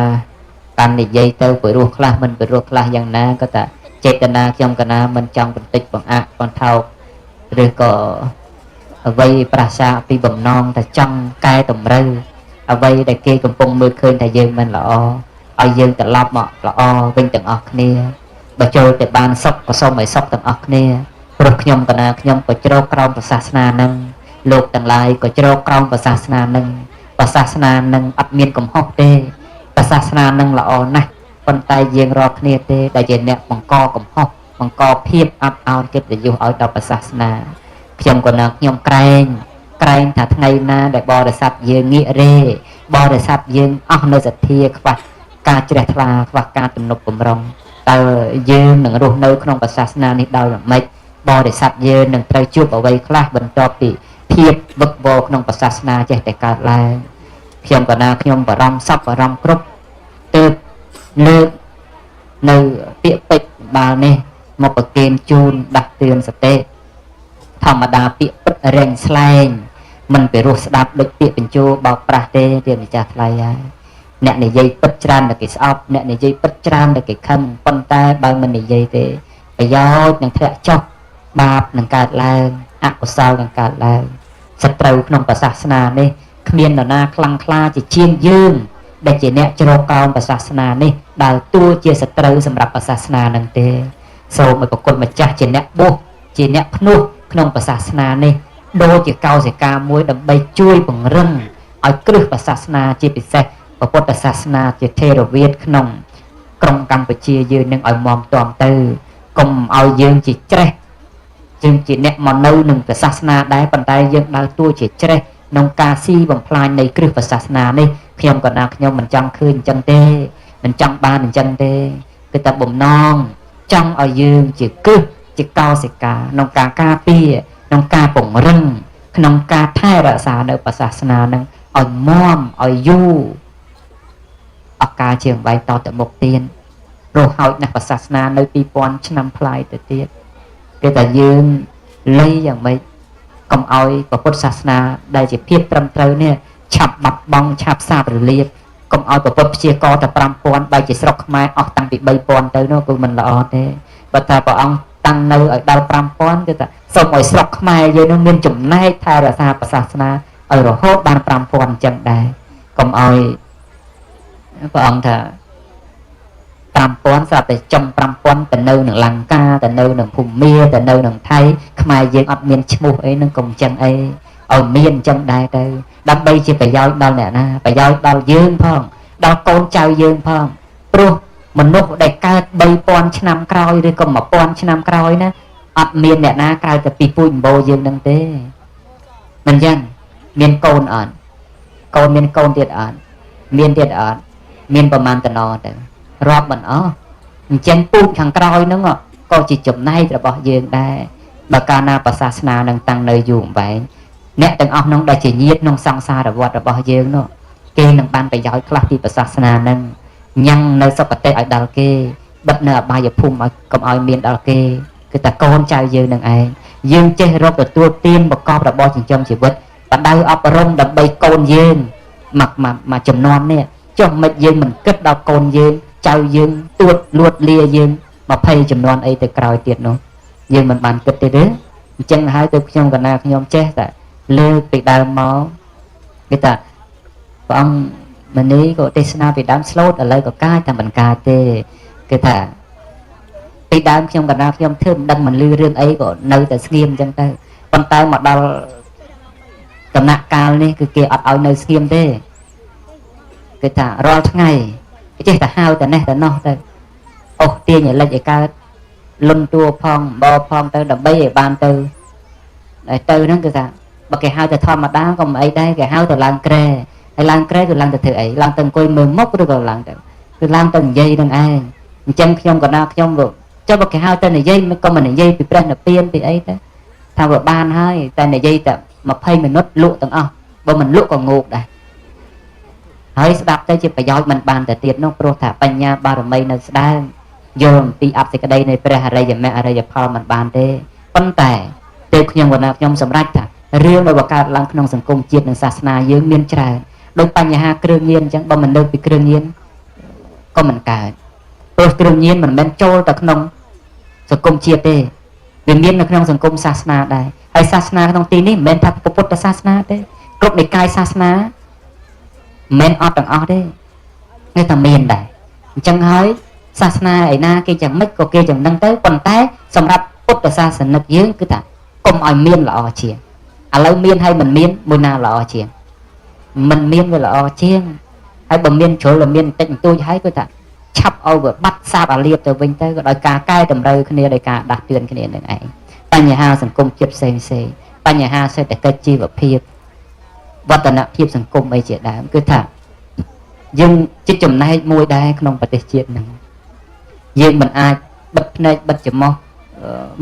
Speaker 2: តាមនិយាយទៅពិរោះខ្លះមិនពិរោះខ្លះយ៉ាងណាក៏តែចេតនាខ្ញុំកណាមិនចង់បន្តិចបង្អាក់បន្ថោកឬក៏អ្វីប្រាសាពីបំណងតែចង់កែតម្រូវអ្វីដែលគេកំពុងមើលឃើញថាយើងមិនល្អឲ្យយើងត្រឡប់មកល្អវិញទាំងអស់គ្នាបើចូលទៅបានសុខក៏សូមឲ្យសុខទាំងអស់គ្នាព្រោះខ្ញុំកណាខ្ញុំក៏ជ្រកក្រោមសាសនានឹងលោកទាំងឡាយក៏ជ្រកក្រោមសាសនានឹងសាសនានឹងអត់មានកំហុសទេសាសនានឹងល្អណាស់ប៉ុន្តែយើងរាល់គ្នាទេដែលជាអ្នកបង្កកំហុសបង្កភាពអាប់អោនកិត្តិយសឲ្យដល់សាសនាខ្ញុំក៏នឹងខ្ញុំក្រែងថាថ្ងៃណាដែលបរិស័ទយើងងាករេបរិស័ទយើងអស់នៅសទ្ធាខ្វះការជ្រះថ្លាខ្វះការទំនុកបំរុងតើយើងនឹងរស់នៅក្នុងសាសនានេះដោយម៉េចបរិស័ទយើងនឹងត្រូវជួបអ្វីខ្លះបន្ទាប់ពីភាពវឹកវរក្នុងសាសនាចេះតែកើតឡើងខ្ញុំក៏ណាខ្ញុំបារម្ភសពបារម្ភគ្រប់ទើបលើកនៅពាក្យពេចន៍បាលនេះមកប្រគេនជូនដាស់តឿនសតិធម្មតាពាក្យពិតរែងស្លែងមិនពិរោះស្ដាប់ដូចពាក្យបញ្ជោបោកប្រាស់ទេទាម្ចាស់ថ្លៃហើយអ្នកនិយាយពិតច្រើនតែគេស្អប់អ្នកនិយាយពិតច្រើនតែគេខឹងប៉ុន្តែបើមិននិយាយទេប្រយោជន៍នឹងធ្លាក់ចុះបាបនឹងកើតឡើងអកុសលនឹងកើតឡើងសត្រូវក្នុងសាសនានេះគ្មាននរណាខ្លាំងក្លាជាជាងយើងដែលជាអ្នកជ្រកក្រោមសាសនានេះដើរតួជាសត្រូវសម្រាប់សាសនានឹងទេសូមឲ្យប្រគុណម្ចាស់ជាអ្នកបួសជាអ្នកភ្នោះក្នុងសាសនានេះដូចជាកោសិកាមួយដើម្បីជួយពង្រឹងឲ្យគ្រឹះសាសនាជាពិសេសពុទ្ធសាសនាជាថេរវាទក្នុងក្រុងកម្ពុជាយើងនឹងឲ្យមាំទាំទៅកុំឲ្យយើងជាច្រេះយើងជាអ្នកមកនៅនឹងសាសនាដែរប៉ុន្តែយើងដើរតួជាច្រេះក្នុងការស៊ីបំផ្លាញនៃគ្រឹះសាសនានេះខ្ញុំក៏ណាខ្ញុំមិនចង់ឃើញអញ្ចឹងទេមិនចង់បានអញ្ចឹងទេគឺតែបំណងចង់ឲ្យយើងជាគ្រឹះជាកោសិកាក្នុងការការពារក្នុងការពង្រឹងក្នុងការថែរក្សានៅសាសនានឹងឲ្យមាំឲ្យយូរឱកាសជាងបែងតទៅមុខទៀតព្រោះហើយណាស់សាសនានៅ2000ឆ្នាំប្លាយទៅទៀតគេតែយើងលៃយ៉ាងម៉េចកុំឲ្យពុទ្ធសាសនាដែលជាភាពត្រឹមត្រូវនេះឆាប់បាត់បង់ឆាប់សាបរលាបកុំឲ្យពុទ្ធព្យាករតែ5000បែរជាស្រុកខ្មែរអស់តាំងពី3000ទៅនោះគឺមិនល្អទេបើថាព្រះអង្គតាំងនៅឲ្យដល់5000គឺថាសូមឲ្យស្រុកខ្មែរយើងនឹងមានចំណែកថែរក្សាសាសនាឲ្យរហូតបាន5000អញ្ចឹងដែរកុំឲ្យព្រះអង្គថា5000ស្រាប់តែចំ5000ទៅនៅនឹងលង្កាទៅនៅនឹងភូមាទៅនៅនឹងថៃខ្មែរយើងអត់មានឈ្មោះអីនឹងកុំចឹងអីឲ្យមានអញ្ចឹងដែរទៅដើម្បីជាប្រយោជន៍ដល់អ្នកណាប្រយោជន៍ដល់យើងផងដល់កូនចៅយើងផងព្រោះមនុស្សដែលកើត3000ឆ្នាំក្រោយឬក៏1000ឆ្នាំក្រោយណាអត់មានអ្នកណាក្រៅតែពីពូជម្បូរយើងនឹងទេមិនចឹងមានកូនអត់កូនមានកូនទៀតអត់មានទៀតអត់មានប្រមាណតំណទៅរាប់មិនអស់អញ្ចឹងពូជខាងក្រោយហ្នឹងក៏ជាចំណែករបស់យើងដែរបើកាលណាសាសនានឹងតាំងនៅយូរអង្វែងអ្នកទាំងអស់នោះដែលជាញាតិក្នុងសង្សារវដ្តរបស់យើងនោះគេនឹងបានប្រយោជន៍ខ្លះពីសាសនានឹងញ៉ាំងនៅសុគតិឲ្យដល់គេបិទនៅអបាយភូមិឲ្យកុំឲ្យមានដល់គេគឺតែកូនចៅយើងនឹងឯងយើងចេះរកទទួលទានប្រកបរបរចិញ្ចឹមជីវិតបដៅអប់រំដើម្បីកូនយើងមកចំនួននេះចុះមិនយើងមិនគិតដល់កូនយើងចៅយើងទួតលួតលាយើង20ចំនួនអីទៅក្រោយទៀតនោះយើងមិនបានគិតទេទេអញ្ចឹងហើយទៅខ្ញុំកណាខ្ញុំចេះតែលើកពីដើមមកគេថាព្រះអង្គមនីក៏ទេសនាពីដើមស្លូតឥឡូវក៏កាចតែមិនកាចទេគេថាពីដើមខ្ញុំកណាខ្ញុំធ្វើមិនដឹងមិនលឺរឿងអីក៏នៅតែស្ងៀមអញ្ចឹងទៅប៉ុន្តែមកដល់ដំណាក់កាលនេះគឺគេអត់ឲ្យនៅស្ងៀមទេគេថារាល់ថ្ងៃចេះតែហៅតែនេះតែនោះទៅអូសទាញឲ្យលិចឲ្យកើត លុនតួផងបផងទៅដើម្បីឲ្យបានទៅទៅហ្នឹងគឺថាបើគេហៅទៅធម្មតាក៏មិនអីដែរគេហៅទៅឡើងក្រែហើយឡើងក្រែគឺឡើងទៅធ្វើអីឡើងទៅអង្គុយមើលមុខឬក៏ឡើងទៅគឺឡើងទៅនិយាយនឹងឯងអញ្ចឹងខ្ញុំក៏ណាខ្ញុំចុះបើគេហៅទៅនិយាយមិនក៏មិននិយាយពីព្រះនិព្វានពីអីទៅថាវាបានហើយតែនិយាយតែ20មិនិតលក់ទាំងអស់បើមិនលក់ក៏ងោកដែរហើយស្ដាប់ទៅជាប្រយោជន៍មិនបានទៅទៀតនោះព្រោះថាបញ្ញាបារមីនៅស្ដើងយល់អំពីអបសេចក្តីនៃព្រះអរិយមគ្គអរិយផលមិនបានទេប៉ុន្តែទើបខ្ញុំកណាខ្ញុំសម្រេចថារឿងដែលបង្កើតឡើងក្នុងសង្គមជាតិនិងសាសនាយើងមានច្រើនដូចបញ្ហាគ្រឿងញៀនអញ្ចឹងបើមិនលើកពីគ្រឿងញៀនក៏មិនកើតព្រោះគ្រឿងញៀនមិនមែនចូលទៅក្នុងសង្គមជាតិទេវាមាននៅក្នុងសង្គមសាសនាដែរហើយសាសនាក្នុងទីនេះមិនមែនថាពុទ្ធសាសនាទេគ្រប់និកាយសាសនាមិនមែនអត់ទាំងអស់ទេនៅតែមានដែរអញ្ចឹងហើយសាសនាឯណាគេយ៉ាងម៉េចក៏គេយ៉ាងហ្នឹងទៅប៉ុន្តែសម្រាប់ពុទ្ធសាសនិកយើងគឺថាកុំឲ្យមានល្អជាងឥឡូវមានហើយមិនមានមួយណាល្អជាងមិនមានវាល្អជាងហើយបើមានជ្រុលមានតិចបន្តួចហើយគឺថាឆាប់ឲ្យវាបាត់សាបអាលៀបទៅវិញទៅក៏ដោយការកែតម្រូវគ្នាដោយការដាស់តឿនគ្នានឹងឯងបញ្ហាសង្គមជាតិផ្សេងផ្សេងបញ្ហាសេដ្ឋកិច្ចជីវភាពវឌ្ឍនភាពសង្គមអីជាដើមគឺថាយើងជាចំណែកមួយដែរក្នុងប្រទេសជាតិហ្នឹងយើងមិនអាចបិទភ្នែកបិទច្រមុះ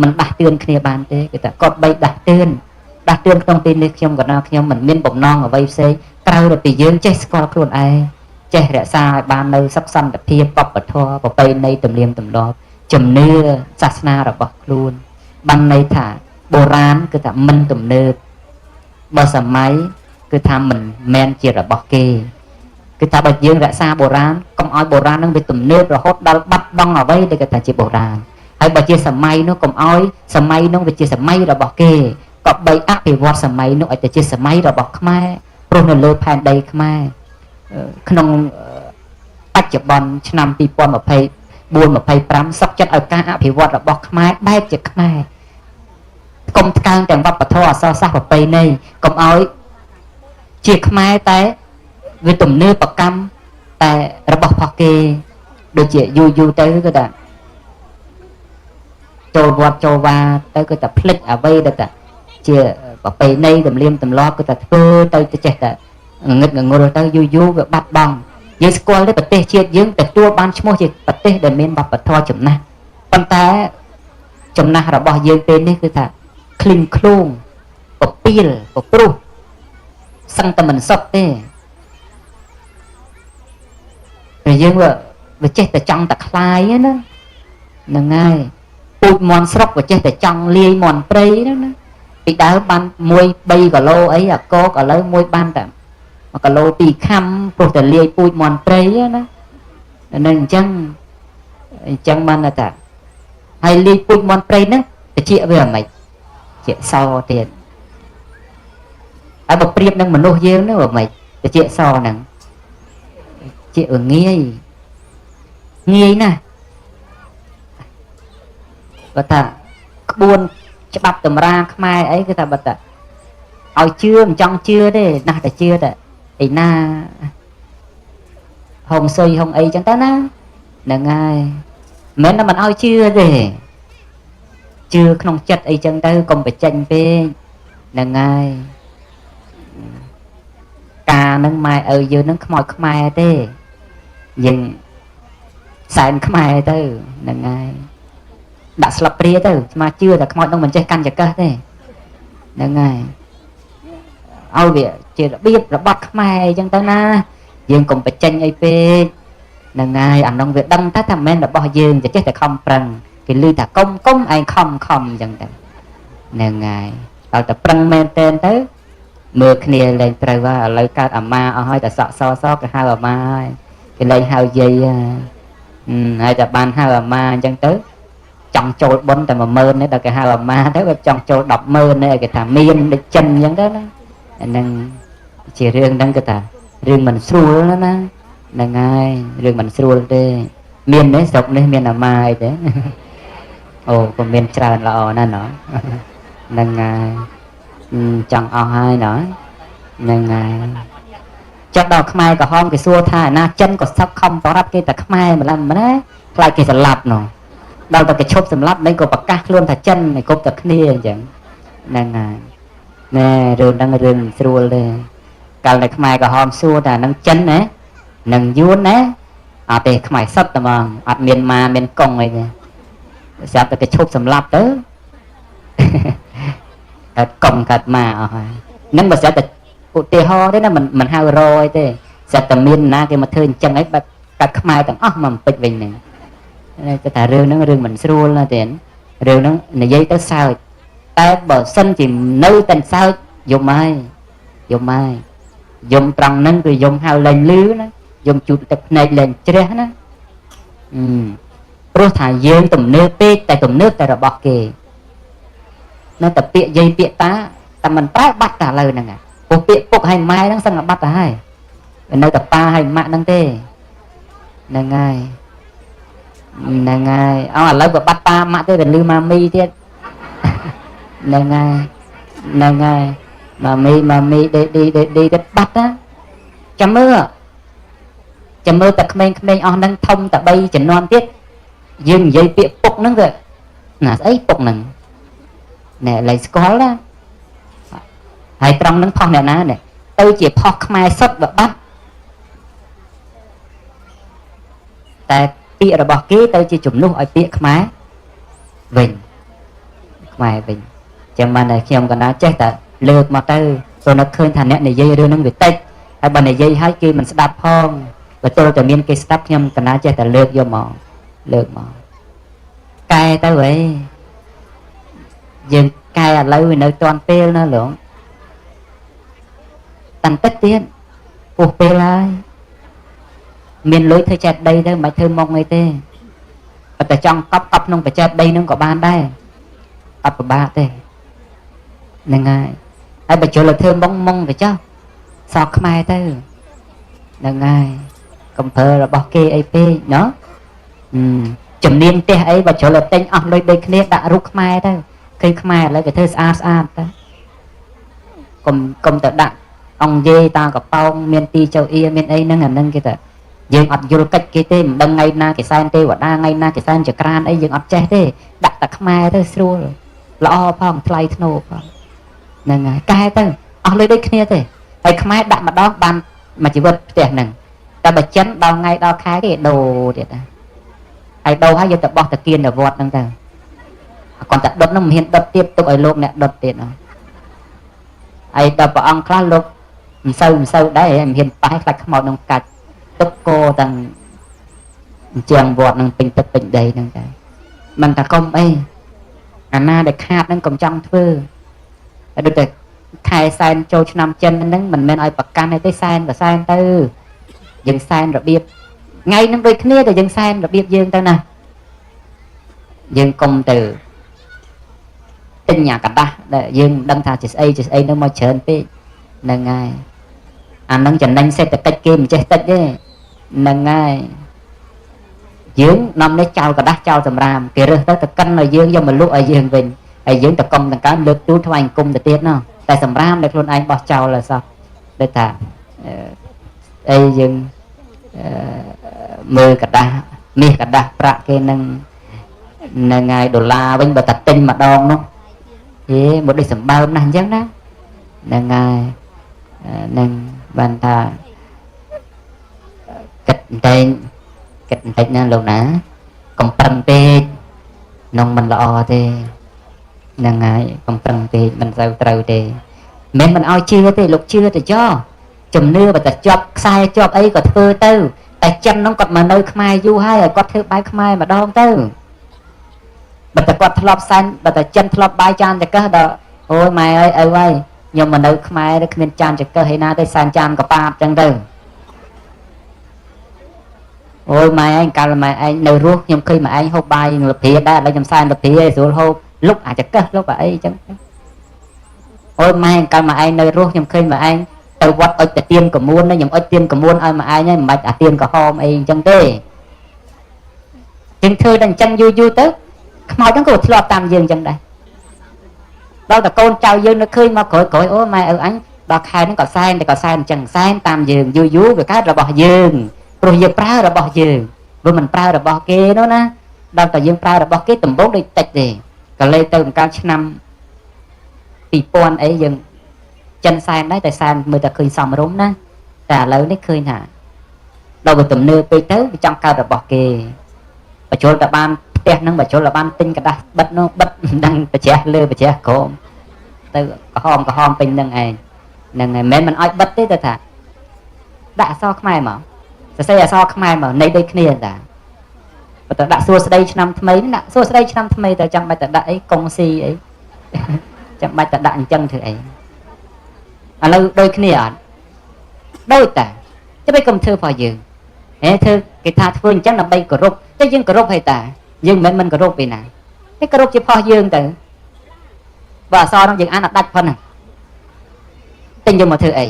Speaker 2: មិនដាស់តឿនគ្នាបានទេគឺថាគាត់បីដាស់តឿនក្នុងទីនេះខ្ញុំក៏ណាខ្ញុំមិនមានបំណងអ្វីផ្សេងក្រៅពីយើងចេះស្គាល់ខ្លួនឯងចេះរក្សាឲ្យបាននៅសុខសន្តិភាពវប្បធម៌ប្រពៃណីទំនៀមទម្លាប់ជំនឿសាសនារបស់ខ្លួនបានន័យថាបុរាណគឺថាមិនទំនើបបើសម័យគឺថាមិនមែនជារបស់គេគឺថាបើយើងរក្សាបុរាណកុំឲ្យបុរាណនឹងវាទំនើបរហូតដល់បាត់បង់អ្វីដែលគេថាជាបុរាណហើយបើជាសម័យនោះកុំឲ្យសម័យនោះវាជាសម័យរបស់គេក៏បីអភិវឌ្ឍសម័យនោះឲ្យទៅជាសម័យរបស់ខ្មែរព្រោះនៅលើផែនដីខ្មែរក្នុងបច្ចុប្បន្នឆ្នាំ2024 25សុខចិត្តឲ្យការអភិវឌ្ឍរបស់ខ្មែរបែបជាខ្មែរកុំថ្កើងទាំងវប្បធម៌អក្សរសាស្ត្រប្រពៃណីកុំឲ្យជាខ្មែរតែវាទំនើបកម្មតែរបស់ផុសគេដូចជាយូរយូរទៅគឺថាចូលវត្តចូលវាទៅគឺតែភ្លេចអ្វីដែលតែជាប្រពៃណីទំនៀមទម្លាប់គឺតែធ្វើទៅចេះតែងឹតងងល់ទៅយូរយូរវាបាត់បង់យើងស្គាល់ទេប្រទេសជាតិយើងទទួលបានឈ្មោះជាប្រទេសដែលមានវប្បធម៌ចំណាស់ប៉ុន្តែចំណាស់របស់យើងពេលនេះគឺថាឃ្លីងឃ្លូងពពៀលពព្រុសសឹងតែមិនសុខទេតែយើងវាចេះតែចង់តែខ្លាយណាហ្នឹងហើយពូជមន់ស្រុកវាចេះតែចង់លាយមន់ព្រៃហ្នឹងណាពីដើមបាន1 3គីឡូអីអាកកឥឡូវមួយបានតែ1គីឡូ2ខាំព្រោះតែលាយពូជមន់ព្រៃណាហ្នឹងអញ្ចឹងបានថាហើយលាយពូជមន់ព្រៃហ្នឹងតិចវាអាម៉េចជាសទៀតហើយបើប្រៀបនឹងមនុស្សយើងហ្នឹងអាម៉េចតិចសហ្នឹងជាងាយងាយណាស់បើថាក្បួនច្បាប់តម្រាខ្មែរអីគឺថាបើថាឲ្យជឿមិនចង់ជឿទេណាស់តែជឿតែឯណាហុងសុយហុងអីចឹងទៅណាហ្នឹងហើយមិនមែនតែមិនឲ្យជឿទេជឿក្នុងចិត្តអីចឹងទៅកុំបញ្ចេញពេកហ្នឹងហើយការហ្នឹងម៉ែឪយើងហ្នឹងខ្មោចខ្មែរទេយើងសែនខ្មែរទៅហ្នឹងហើយដាក់ស្លាបព្រាទៅស្មាជឿតែខ្មោចនឹងមិនចេះកាន់ចង្កឹះទេហ្នឹងហើយឲ្យវាជារបៀបរបត់ខ្មែរអីចឹងទៅណាយើងកុំបញ្ចេញអីពេកហ្នឹងហើយអានោះវាដឹងថាមិនមែនរបស់យើងចេះតែខំប្រឹងគេឮថាកុំកុំឯងខំខំអញ្ចឹងទៅហ្នឹងហើយដល់តែប្រឹងមែនតែនទៅមើលគ្នាលែងត្រូវហើយឥឡូវកើតអាម៉ាអស់ហើយតែសក់សសគេហៅអាម៉ាហើយគេលែងហៅយាយហើយតែបានហៅអាម៉ាអញ្ចឹងទៅចង់ចូលបុណ្យតែ10000នេះដល់គេហៅអាម៉ាទៅវាចង់ចូល100,000នេះគេថាមានដូចចិនអញ្ចឹងទៅណាអាហ្នឹងជារឿងហ្នឹងគេថារឿងមិនស្រួលណាហ្នឹងហើយរឿងមិនស្រួលទេមានទេស្រុកនេះមានអាម៉ាអីទេអូក៏មានច្រើនល្អណាស់ណោះហ្នឹងហើយចង់អស់ហើយណោះហ្នឹងហើយចុះដល់ខ្មែរក្រហមគេសួរថាអាណាចិនក៏សឹកខំប្រាប់គេតែខ្មែរម្ល៉េះម្ល៉េះខ្លាចគេស្លាប់ណោះ ដល់តែគេឈប់សម្លាប់មិនក៏ប្រកាសខ្លួនថាចិនឲ្យគ្រប់តែគ្នាអញ្ចឹងហ្នឹងហើយណែរឿងហ្នឹងរឿងមិនស្រួលទេកាលតែខ្មែរក្រហមសួរថានឹងចិនណានឹងយួនណាអត់ទេខ្មែរសុទ្ធតែហ្មងអត់មានម៉ាមានកុងអីទេស្រាប់តែគេឈប់សម្លាប់ទៅកើតកុងកើតម៉ាអស់ហើយនឹងបើស្រាប់តែឧទាហរណ៍ទេណាមិនហៅរយទេស្រាប់តែមានណាគេមកធ្វើអញ្ចឹងអីបែបកាត់ខ្មែរទាំងអស់មកពេចវិញហ្នឹងតែថារឿងហ្នឹងរឿងមិនស្រួលណាទេរឿងហ្នឹងនិយាយទៅសើចតែបើសិនជានៅតែសើចយំហើយយំហើយយំត្រង់ហ្នឹងគឺយំហៅលែងលឺណាយំជូតទឹកភ្នែកលែងជ្រះណាព្រោះថាយើងទំនើបពេកតែទំនើបតែរបស់គេនៅតែពាក្យយាយពាក្យតាតែមិនប្រែបាត់តែឥឡូវហ្នឹងព្រោះពាក្យពុកហើយម៉ែហ្នឹងសឹងតែបាត់ទៅហើយនៅតែប៉ាហើយម៉ាក់ហ្នឹងទេហ្នឹងហើយហ្នឹងហើយអោឥឡូវបើបាត់ប៉ាម៉ាក់ទេវាលឺម៉ាមីទៀតហ្នឹងហើយហ្នឹងហើយម៉ាមីម៉ាមីដេឌីដេឌីទៀតបាត់ណាចាំមើលតែក្មេងៗអស់ហ្នឹងធំតែ3ជំនាន់ទៀតយើងនិយាយពាក្យពុកហ្នឹងវាណាស្អីពុកហ្នឹងណែលែងស្គាល់ណាហើយត្រង់ហ្នឹងផុសអ្នកណានេះទៅជាផុសខ្មែរសុទ្ធបើបាត់តែពាក្យរបស់គេទៅជាជំនួសឲ្យពាក្យខ្មែរវិញខ្មែរវិញចាំបានតែខ្ញុំកណ្ដាលចេះតែលើកមកទៅព្រោះនឹកឃើញថាអ្នកនិយាយរឿងហ្នឹងវាតិចហើយបើនិយាយឲ្យគេមិនស្ដាប់ផងបើទល់តែមានគេស្ដាប់ខ្ញុំកណ្ដាលចេះតែលើកយកមកលើកមកកែទៅហីយើងកែឥឡូវវានៅតាន់ពេលណាលោកតាន់តិចទៀតពោះពេលហើយមានលុយធ្វើចេតដីទៅមិនធ្វើមុខអីទេប៉ុន្តែចង់កប់កប់ក្នុងបច្ចេតដីហ្នឹងក៏បានដែរអត់ពិបាកទេហ្នឹងហើយហើយបើជុលឲ្យធ្វើមុងមុងទៅចុះសោកខ្មែរទៅហ្នឹងហើយកំភើរបស់គេអីពេកណោះជំនាញផ្ទះអីបើជុលឲ្យទិញអស់លុយដូចគ្នាដាក់រូបខ្មែរទៅឃើញខ្មែរឥឡូវគេធ្វើស្អាតស្អាតទៅកុំទៅដាក់អង្គយាយតាកប៉ោងមានទីចៅអៀមានអីហ្នឹងអាហ្នឹងគេទៅយើងអត់យល់កិច្ចគេទេមិនដឹងថ្ងៃណាគេសែនទេវតាថ្ងៃណាគេសែនចក្រានអីយើងអត់ចេះទេដាក់តែខ្មែរទៅស្រួលល្អផងថ្លៃធ្នូផងហ្នឹងហើយកែទៅអស់លុយដូចគ្នាទេហើយខ្មែរដាក់ម្ដងបានមួយជីវិតផ្ទះហ្នឹងតែបើចិនដល់ថ្ងៃដល់ខែគេដូរទៀតណាហើយដូរហើយយកទៅបោះតាគៀននៅវត្តហ្នឹងទៅគាត់តែដុតហ្នឹងមិនហ៊ានដុតទៀតទុកឲ្យលោកអ្នកដុតទៀតណាហើយដល់ព្រះអង្គខ្លះលោកមិនសូវដែរមិនហ៊ានប៉ះខ្លាចខ្មោចនឹងកាច់ទុកគោទាំងជាងវត្តនឹងពេញទឹកពេញដីហ្នឹងតែមិនថាកុំអីអាណាដែលខាតហ្នឹងកុំចង់ធ្វើហើយដូចតែខែសែនចូលឆ្នាំចិនហ្នឹងមិនមែនឲ្យប្រកាន់ទេសែនក៏សែនទៅយើងសែនរបៀបថ្ងៃហ្នឹងដូចគ្នាតែយើងសែនរបៀបយើងទៅណាយើងកុំទៅទិញអាកដាស់ដែលយើងមិនដឹងថាជាស្អីជាស្អីនឹងមកច្រើនពេកហ្នឹងហើយអាហ្នឹងចំណេញសេដ្ឋកិច្ចគេមិនចេះតិចទេហ្នឹងហើយយើងនាំនេះចោលกระดาษចោលសម្រាមគេរើសទៅទៅកិនឲ្យយើងយកមកលក់ឲ្យយើងវិញហើយយើងតកុំតង្កើលើកទូលថ្វាយអង្គមទៅទៀតណោះតែសម្រាមដែលខ្លួនឯងបោះចោលឲ្យសោះដូចថាអីយើងមើលกระดาษមាសกระดาษប្រាក់គេនឹងហ្នឹងហើយដុល្លារវិញបើតែទិញម្ដងនោះហេមកដូចសម្បើមណាស់អញ្ចឹងណាហ្នឹងហើយនឹងបានថាគិតបន្តិចគិតបន្តិចណាលោកណាកុំប្រឹងពេកនងមិនល្អទេហ្នឹងហើយកុំប្រឹងពេកមិនសូវត្រូវទេមិនឲ្យជឿទេលោកជឿទៅចោជំនឿបើតែជាប់ខ្សែជាប់អីក៏ធ្វើទៅតែចិននោះគាត់មកនៅខ្មែរយូរហើយឲ្យគាត់ធ្វើបាយខ្មែរម្ដងទៅបើតែគាត់ធ្លាប់សែនបើតែចិនធ្លាប់បាយចានចកឹះដល់អូយម៉ែអើយឪហើយខ្ញុំមកនៅខ្មែរគ្មានចានចកឹះឯណាទេសែនចានកប៉ាបចឹងទៅអូយម៉ែឯងកាលម៉ែឯងនៅរស់ខ្ញុំឃើញម៉ែឯងហូបបាយលព្រាដែរឥឡូវខ្ញុំសែនលព្រាឯងស្រួលហូបលុកអាចកឹះលុកអីចឹងអូយម៉ែឯងកាលម៉ែឯងនៅរស់ខ្ញុំឃើញម៉ែឯងទៅវត្តអុចទៅទៀនកមួនខ្ញុំអុចទៀនកមួនឲ្យម៉ែឯងហើយមិនបាច់អាទៀនក្រហមអីចឹងទេជាងធ្វើដល់អញ្ចឹងយូរយូរទៅខ្មោចហ្នឹងក៏ធ្លាប់តាមយើងចឹងដែរដល់តែកូនចៅយើងនៅឃើញមកក្រោយក្រោយអូម៉ែឪអញដល់ខែហ្នឹងក៏សែនតែក៏សែនអញ្ចឹងសែនតាមយើងយូរយូរវាកើតរបស់យើងព្រោះយើងប្រើរបស់យើងវាមិនប្រើរបស់គេនោះណា ដល់តែយើងប្រើរបស់គេដំបូងដូចតិចទេក៏លេទៅកាលឆ្នាំ2000អីយើងចិនសែនដែរតែសែនមើលតែឃើញសំរុំណាតែឥឡូវនេះឃើញថាដល់ទៅទំនើបពេកទៅវាចង់កើតរបស់គេបញ្ជុលតែបានផ្ទះហ្នឹងបញ្ជុលតែបានទិញกระดาษបិទនោះបិទមិនដឹងប្រជះលើប្រជះក្រោមទៅក្រហមក្រហមពេញនឹងឯងហ្នឹងហើយមិនមិនឲ្យបិទទេតែថាដាក់អក្សរខ្មែរមកសរសេរអក្សរខ្មែរមកនៃដូចគ្នាតាបើតដាក់សួស្ដីឆ្នាំថ្មីនេះដាក់សួស្ដីឆ្នាំថ្មីតែចាំបាច់តែដាក់អីកុងស៊ីអីចាំបាច់តែដាក់អញ្ចឹងធ្វើអីឥឡូវដូចគ្នាអត់ដូចតាចាំបាច់កុំធ្វើផងយើងហេធ្វើគេថាធ្វើអញ្ចឹងដើម្បីគោរពតែយើងគោរពហើយតាយើងមិនមែនមិនគោរពទេណាតែគោរពជាផុសយើងទៅបើអក្សរនោះយើងអានអត់ដាច់ផងហ្នឹងទិញយកមកធ្វើអី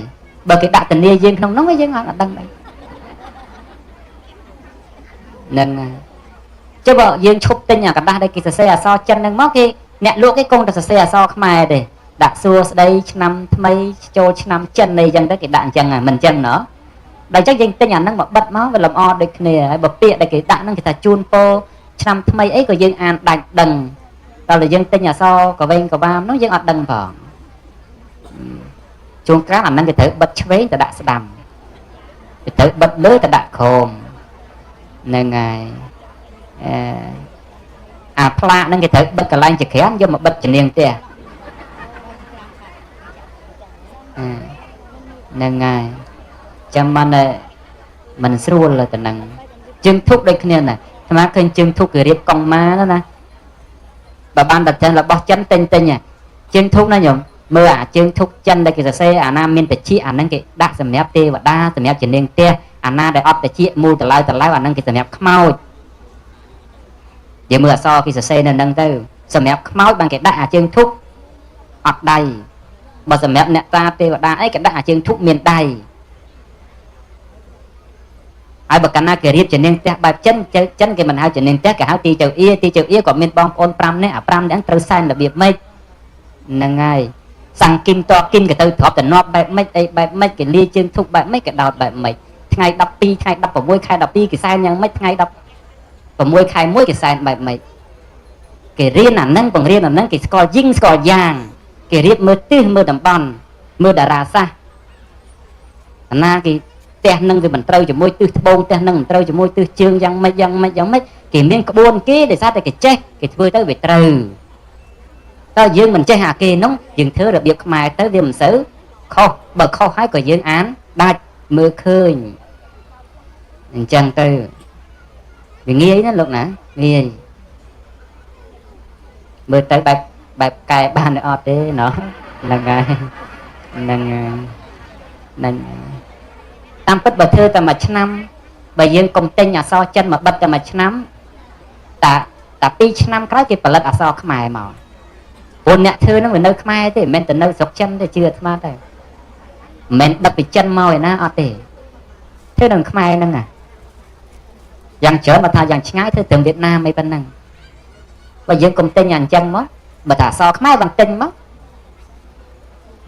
Speaker 2: បើគេដាក់ធានាយើងក្នុងនោះយើងអត់ដឹងដែរនឹងចុះបើយើងឈប់ទិញអាกระดาษដែលគេសរសេរអក្សរចិនហ្នឹងមកគេអ្នកលក់គេគង់តែសរសេរអក្សរខ្មែរទេដាក់សួស្ដីឆ្នាំថ្មីចូលឆ្នាំចិនអីចឹងទៅគេដាក់អញ្ចឹងមិនអញ្ចឹងណោះដល់អញ្ចឹងយើងទិញអាហ្នឹងមកបិទមកវាលម្អដូចគ្នាហើយបើពាក្យដែលគេដាក់ហ្នឹងគេថាជូនពរឆ្នាំថ្មីអីក៏យើងអានដាច់ដឹងដល់តែយើងទិញអក្សរកវែងកវាមនោះយើងអត់ដឹងផងជួនកាលអាហ្នឹងគេត្រូវបិទឆ្វេងទៅដាក់ស្ដាំគេត្រូវបិទលើទៅដាក់ក្រោមហ្នឹងហើយអាផ្លាកហ្នឹងគេត្រូវបិទកន្លែងចក្រានយកមកបិទជំនាញផ្ទះហ្នឹងហើយចាំមិនមិនស្រួលទៅនឹងជើងធុកដូចគ្នាណាអាត្មាឃើញជើងធុកគេរៀបកង់ម៉ាណាបើបានតែចិនរបស់ចិនទិញទិញជើងធុកណាញោមមើលអាជើងធុកចិនដែលគេសរសេរអាណាមានតិចអាហ្នឹងគេដាក់សម្រាប់ទេវតាសម្រាប់ជំនាញផ្ទះអាណាដែលអត់តិចមូលតឡៅតឡៅអាហ្នឹងគេសម្រាប់ខ្មោចយើងមើលអក្សរគេសរសេរនៅហ្នឹងទៅសម្រាប់ខ្មោចបានគេដាក់អាជើងធុកអត់ដៃបើសម្រាប់អ្នកតាទេវតាអីគេដាក់អាជើងធុកមានដៃហើយបើកាលណាគេរៀបជំនាញផ្ទះបែបចិនចិនគេមិនហៅជំនាញផ្ទះគេហៅទីចៅអៀទីចៅអៀក៏មានបងប្អូន5នាក់អា5នាក់ត្រូវសែនរបៀបម៉េចហ្នឹងហើយសង្គឹមតគឹមគេទៅទ្របតំណប់បែបម៉េចអីបែបម៉េចគេលាយជើងធុកបែបម៉េចគេដោតបែបម៉េចថ្ងៃ12ថ្ងៃ16ខែ12គេសែនយ៉ាងម៉េចថ្ងៃ16ខែ1គេសែនបែបម៉េចគេរៀនអាហ្នឹងបង្រៀនអាហ្នឹងគេស្គាល់យីងស្គាល់យ៉ាងគេរៀបមើលទិសមើលតំបន់មើលតារាសាស្ត្រអាណាគេផ្ទះនឹងវាមិនត្រូវជាមួយទិសត្បូងផ្ទះនឹងមិនត្រូវជាមួយទិសជើងយ៉ាងម៉េចយ៉ាងម៉េចយ៉ាងម៉េចគេមានក្បួនគេដោយសារតែគេចេះគេធ្វើទៅវាត្រូវតើយើងមិនចេះអាគេនោះយើងធ្វើរបៀបខ្មែរទៅវាមិនសូវខុសបើខុសហើយក៏យើងអានដាច់មើលឃើញអញ្ចឹងទៅវាងាយណាលោកណាងាយមើលទៅបែបបែបកែបានអត់ទេណោះហ្នឹងហើយហ្នឹងហ្នឹងតាមពិតបើធ្វើតែមួយឆ្នាំបើយើងកុំទិញអក្សរចិនមកបិទតែមួយឆ្នាំតាតា2ឆ្នាំក្រោយគេផលិតអក្សរខ្មែរមកព្រោះអ្នកធ្វើហ្នឹងវានៅខ្មែរទេមិនមែនទៅនៅស្រុកចិនទេជឿអាត្មាទៅមិនមែនដឹកពីចិនមកឯណាអត់ទេធ្វើនៅខ្មែរហ្នឹងណាយ៉ាងច្រើនបើថាយ៉ាងឆ្ងាយធ្វើត្រឹមវៀតណាមអីប៉ុណ្ណឹងបើយើងកុំទិញអាអញ្ចឹងមកបើថាអក្សរខ្មែរបានទិញមក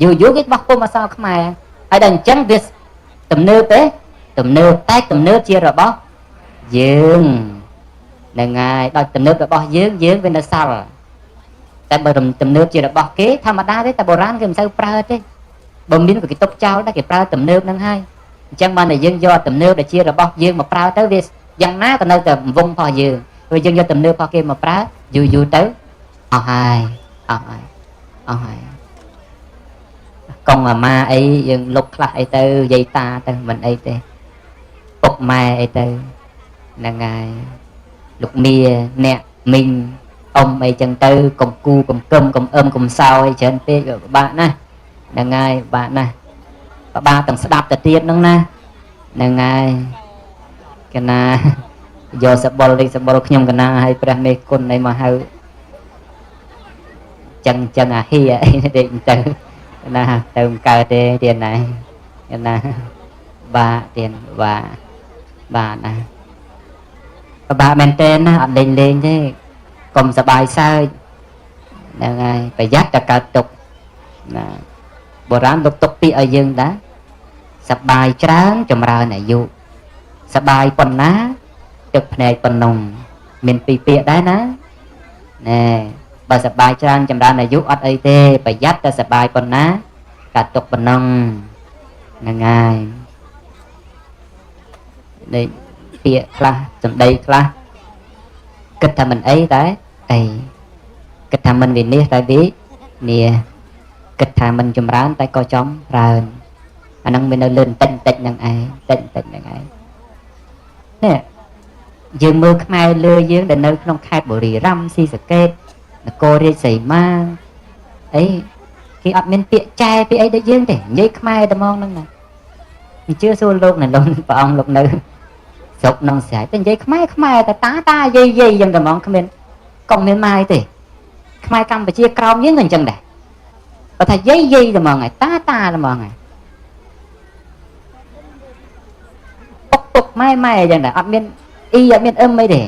Speaker 2: យូរយូរគេបោះពុំអក្សរខ្មែរហើយដល់អញ្ចឹងវាទំនើបទេទំនើបតែទំនើបជារបស់យើងហ្នឹងហើយដល់ទំនើបរបស់យើងយើងវានៅសល់តែបើទំនើបជារបស់គេធម្មតាទេតែបុរាណគេមិនសូវប្រើទេបើមានក៏គេទុកចោលដែរគេប្រើទំនើបហ្នឹងហើយអញ្ចឹងបានតែយើងយកទំនើបដែលជារបស់យើងមកប្រើទៅវាយ៉ាងណាក៏នៅតែវងរបស់យើងព្រោះយើងយកទំនើបរបស់គេមកប្រើយូរយូរទៅអស់ហើយអស់ហើយអស់ហើយកងអាម៉ាអីយើងលុបខ្លះអីទៅយាយតាទៅមិនអីទេពុកម៉ែអីទៅហ្នឹងហើយលោកមាអ្នកមីងអ៊ំអីចឹងទៅកុំគូកុំកឹមកុំអឹមកុំសោអីច្រើនពេកពិបាកណាស់ហ្នឹងហើយពិបាកណាស់ពិបាកទាំងស្ដាប់ទៅទៀតហ្នឹងណាហ្នឹងហើយកណាយកសបុលលេខសបុលខ្ញុំកណាឲ្យព្រះមេគុណអីមកហៅចឹងចឹងអាហៀអីដេកទៅណាទៅមិនកើតទេទៀតណាណាបាទៀតបាបាទណាបាមែនទេណាអត់លេងលេងទេកុំសបាយសើចហ្នឹងហើយប្រយ័ត្នតែកើតទុកណាបុរាណលោកទុកពាក្យឲ្យយើងដែរសបាយច្រើនចម្រើនអាយុសបាយប៉ុណ្ណាទឹកភ្នែកប៉ុណ្ណឹង មានពីរពាក្យដែរណាណែបើសបាយច្រើនចម្រើនអាយុអត់អីទេប្រយ័ត្នតែសបាយប៉ុណ្ណាកាត់ទុកប៉ុណ្ណឹងហ្នឹងហើយនេះពាក្យខ្លះសម្ដីខ្លះគិតថាមិនអីតែអីគិតថាមិនវិនិច្ឆ័យតែវិនិច្ឆ័យគិតថាមិនចម្រើនតែក៏ចម្រើនអាហ្នឹងវានៅលឿនតិចតិចហ្នឹងឯងតិចតិចហ្នឹងឯងនេះយើងមើលខ្មែរលើយើងដែលនៅក្នុងខេត្តបុរីរម៍ស៊ីសកេតនគររាជសីមាអីគេអត់មានពាក្យចែពាក្យអីដូចយើងទេនិយាយខ្មែរតែហ្មងហ្នឹងណាមិនជឿសួរលោកនៅលោកព្រះអង្គលោកនៅស្រុកនងស្រែតែនិយាយខ្មែរខ្មែរតែតាតាយាយយាយយ៉ាងតែហ្មងគ្មានកុំមានម៉ាយទេខ្មែរកម្ពុជាក្រោមយើងក៏អញ្ចឹងដែរបើថាយាយយាយតែហ្មងហើយតាតាតែហ្មងហើយពុកពុកម៉ែម៉ែអញ្ចឹងដែរអត់មានអ៊ីអត់មានអឹមអីទេ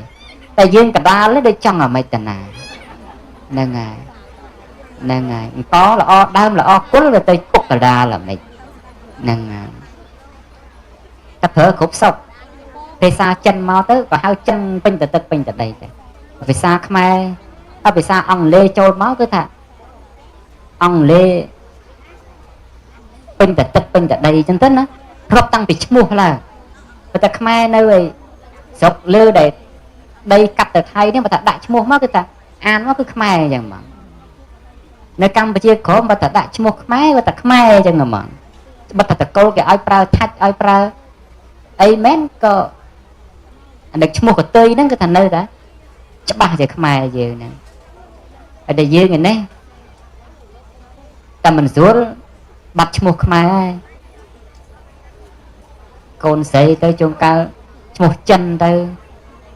Speaker 2: តែយើងកដាលដូចចង់អាម៉េចតាណាហ្នឹងហើយហ្នឹងហើយអង្គល្អដើមល្អគុលវាទៅពុកកដាលអាម៉េចហ្នឹងហើយតែប្រើគ្រប់សពភាសាចិនមកទៅក៏ហៅចិនពេញតទឹកពេញតដីទៅភាសាខ្មែរអភាសាអង់គ្លេសចូលមកគឺថាអង់គ្លេសពេញតទឹកពេញតដីអញ្ចឹងទៅណារាប់តាំងពីឈ្មោះឡើងប៉ុន្តែខ្មែរនៅឯស្រុកលើដែលដីកាត់ទៅថៃនេះបើថាដាក់ឈ្មោះមកគឺថាអានមកគឺខ្មែរអញ្ចឹងហ្មងនៅកម្ពុជាក្រមបើថាដាក់ឈ្មោះខ្មែរបើថាខ្មែរអញ្ចឹងហ្មងបើថាតកូលគេឲ្យប្រើថាច់ឲ្យប្រើអីមែនក៏អានេះឈ្មោះកតុយហ្នឹងគឺថានៅតែច្បាស់ជាខ្មែរយើងហ្នឹងហើយតែយើងឯនេះតែមិនស្រួលបាត់ឈ្មោះខ្មែរហើយកូនស្រីទៅជួនកាលឈ្មោះចិនទៅ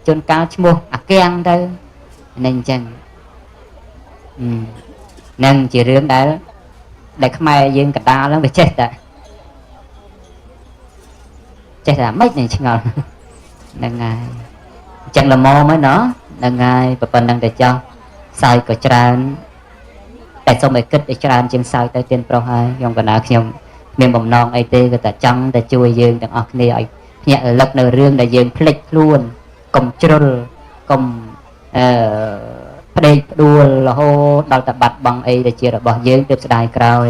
Speaker 2: ជួនកាលឈ្មោះអាកៀងទៅនេះអញ្ចឹងនឹងជារឿងដែលខ្មែរយើងកដាលហ្នឹងវាចេះតែមិននឹងឆ្ងល់ហ្នឹងហើយអញ្ចឹងល្មមហើយណោះហ្នឹងហើយប៉ុណ្្នឹងតែចោះសើចក៏ច្រើនតែសូមឲ្យគិតឲ្យច្រើនជាងសើចទៅទៀនប្រុសហើយខ្ញុំកណាខ្ញុំមានបំណងអីទេគឺតែចង់តែជួយយើងទាំងអស់គ្នាឲ្យភ្ញាក់រលឹកនៅរឿងដែលយើងភ្លេចខ្លួនកុំជ្រុលកុំផ្ដេកផ្ដួលរហូតដល់តែបាត់បង់អីដែលជារបស់យើងទើបស្ដាយក្រោយ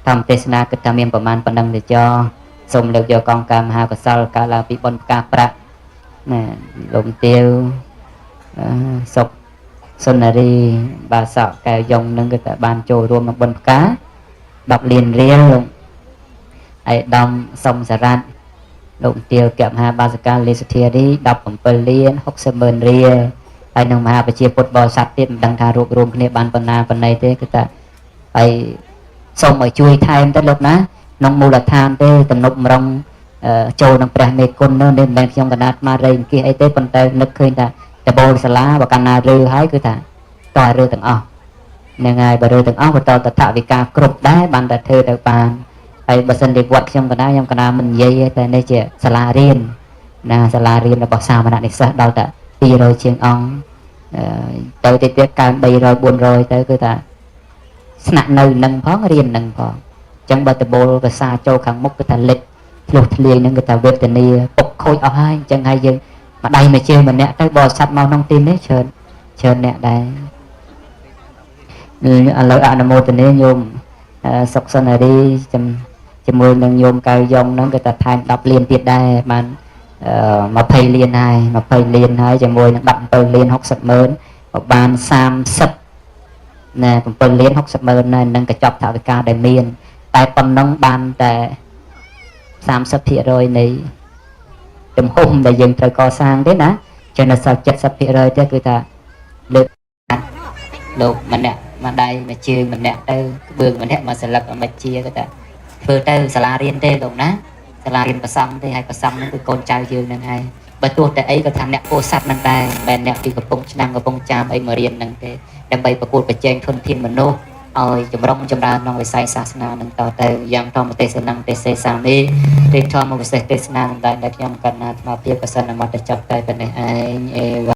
Speaker 2: ធម្មទេសនាគិតថាមានប្រមាណប៉ុណ្ណឹងទេចោះសូមលើកយកកងការមហាកុសលកាលឡើងពីបុណ្យផ្កាប្រាក់ណាលោកទាវសុខសុនរីបាសកកែវយ៉ងនឹងគឺតែបានចូលរួមក្នុងបុណ្យផ្កា10លានរៀលលោកឯកឧត្តមសុំសារ៉ាត់លោកទាវកមហាបាសកាលេសុធារី17លាន60ម៉ឺនរៀលហើយនឹងមហាប្រជាពុទ្ធបរិស័ទទៀតមិនដឹងថារួបរួមគ្នាបានប៉ុណ្ណាប៉ុណ្ណីទេគឺថាហើយសូមឲ្យជួយថែមទៅលោកណាក្នុងមូលដ្ឋានទេទំនប់ម្រុងចូលនឹងព្រះមេគុណនោះនេះមិនមែនខ្ញុំកណាត់មករៃអង្គាសអីទេប៉ុន្តែនឹកឃើញថាដបូលសាលាបើកាលណារើហើយគឺថាតើរើទាំងអស់ហ្នឹងហើយបើរើទាំងអស់បន្តតថវិកាគ្រប់ដែរបានតែធ្វើទៅបានហើយបើសិនជាវត្តខ្ញុំកណាមិននិយាយទេតែនេះជាសាលារៀនណាសាលារៀនរបស់សាមណនិស្សិតដល់តែ200ជាងអង្គទៅទៀតកើន300 400ទៅគឺថាស្នាក់នៅនឹងផងរៀននឹងផងអញ្ចឹងបើដបូលភាសាចូលខាងមុខគឺថាលិចធ្លុះធ្លាយនឹងគឺថាវេទនាពុកខូចអស់ហើយអញ្ចឹងហើយយើងម្ដាយមួយជើងម្នាក់ទៅបរិស័ទមកក្នុងទីនេះច្រើនច្រើនអ្នកដែរឥឡូវអនុមោទនាញោមសុខសុនារីជាមួយនឹងញោមកៅយ៉ងហ្នឹងគឺថាថែម10លានទៀតដែរបាន20លានហើយ20លានហើយជាមួយនឹង17លាន60ម៉ឺនបាន30ណែ7លាន60ម៉ឺនហើយនឹងកញ្ចប់ថវិកាដែលមានតែប៉ុណ្ណឹងបានតែ30%នៃទំហំដែលយើងត្រូវកសាងទេណាចឹងដល់សល់70%ទេគឺថាលើកលោកម្នាក់មួយដៃមួយជើងម្នាក់ទៅក្បឿងម្នាក់មួយសន្លឹកមួយជាគឺថាធ្វើទៅសាលារៀនទេលោកណាសាលារៀនប្រសង់ទេហើយប្រសង់ហ្នឹងគឺកូនចៅយើងហ្នឹងហើយបើទោះតែអីក៏ថាអ្នកពោធិ៍សាត់ហ្នឹងដែរមិនមែនអ្នកពីកំពង់ឆ្នាំងកំពង់ចាមអីមករៀនហ្នឹងទេដើម្បីប្រកួតប្រជែងធនធានមនុស្សឲ្យចម្រុងចម្រើនក្នុងវិស័យសាសនានឹងតទៅយ៉ាងធម្មទេសនាទេសេសាមីទេធម្មវិសេសទេសនានឹងដែរដែលខ្ញុំកណ្ណាអាត្មាភាពប្រសិនមកទៅចាប់តែប៉ុណ្ណេះឯងអេវ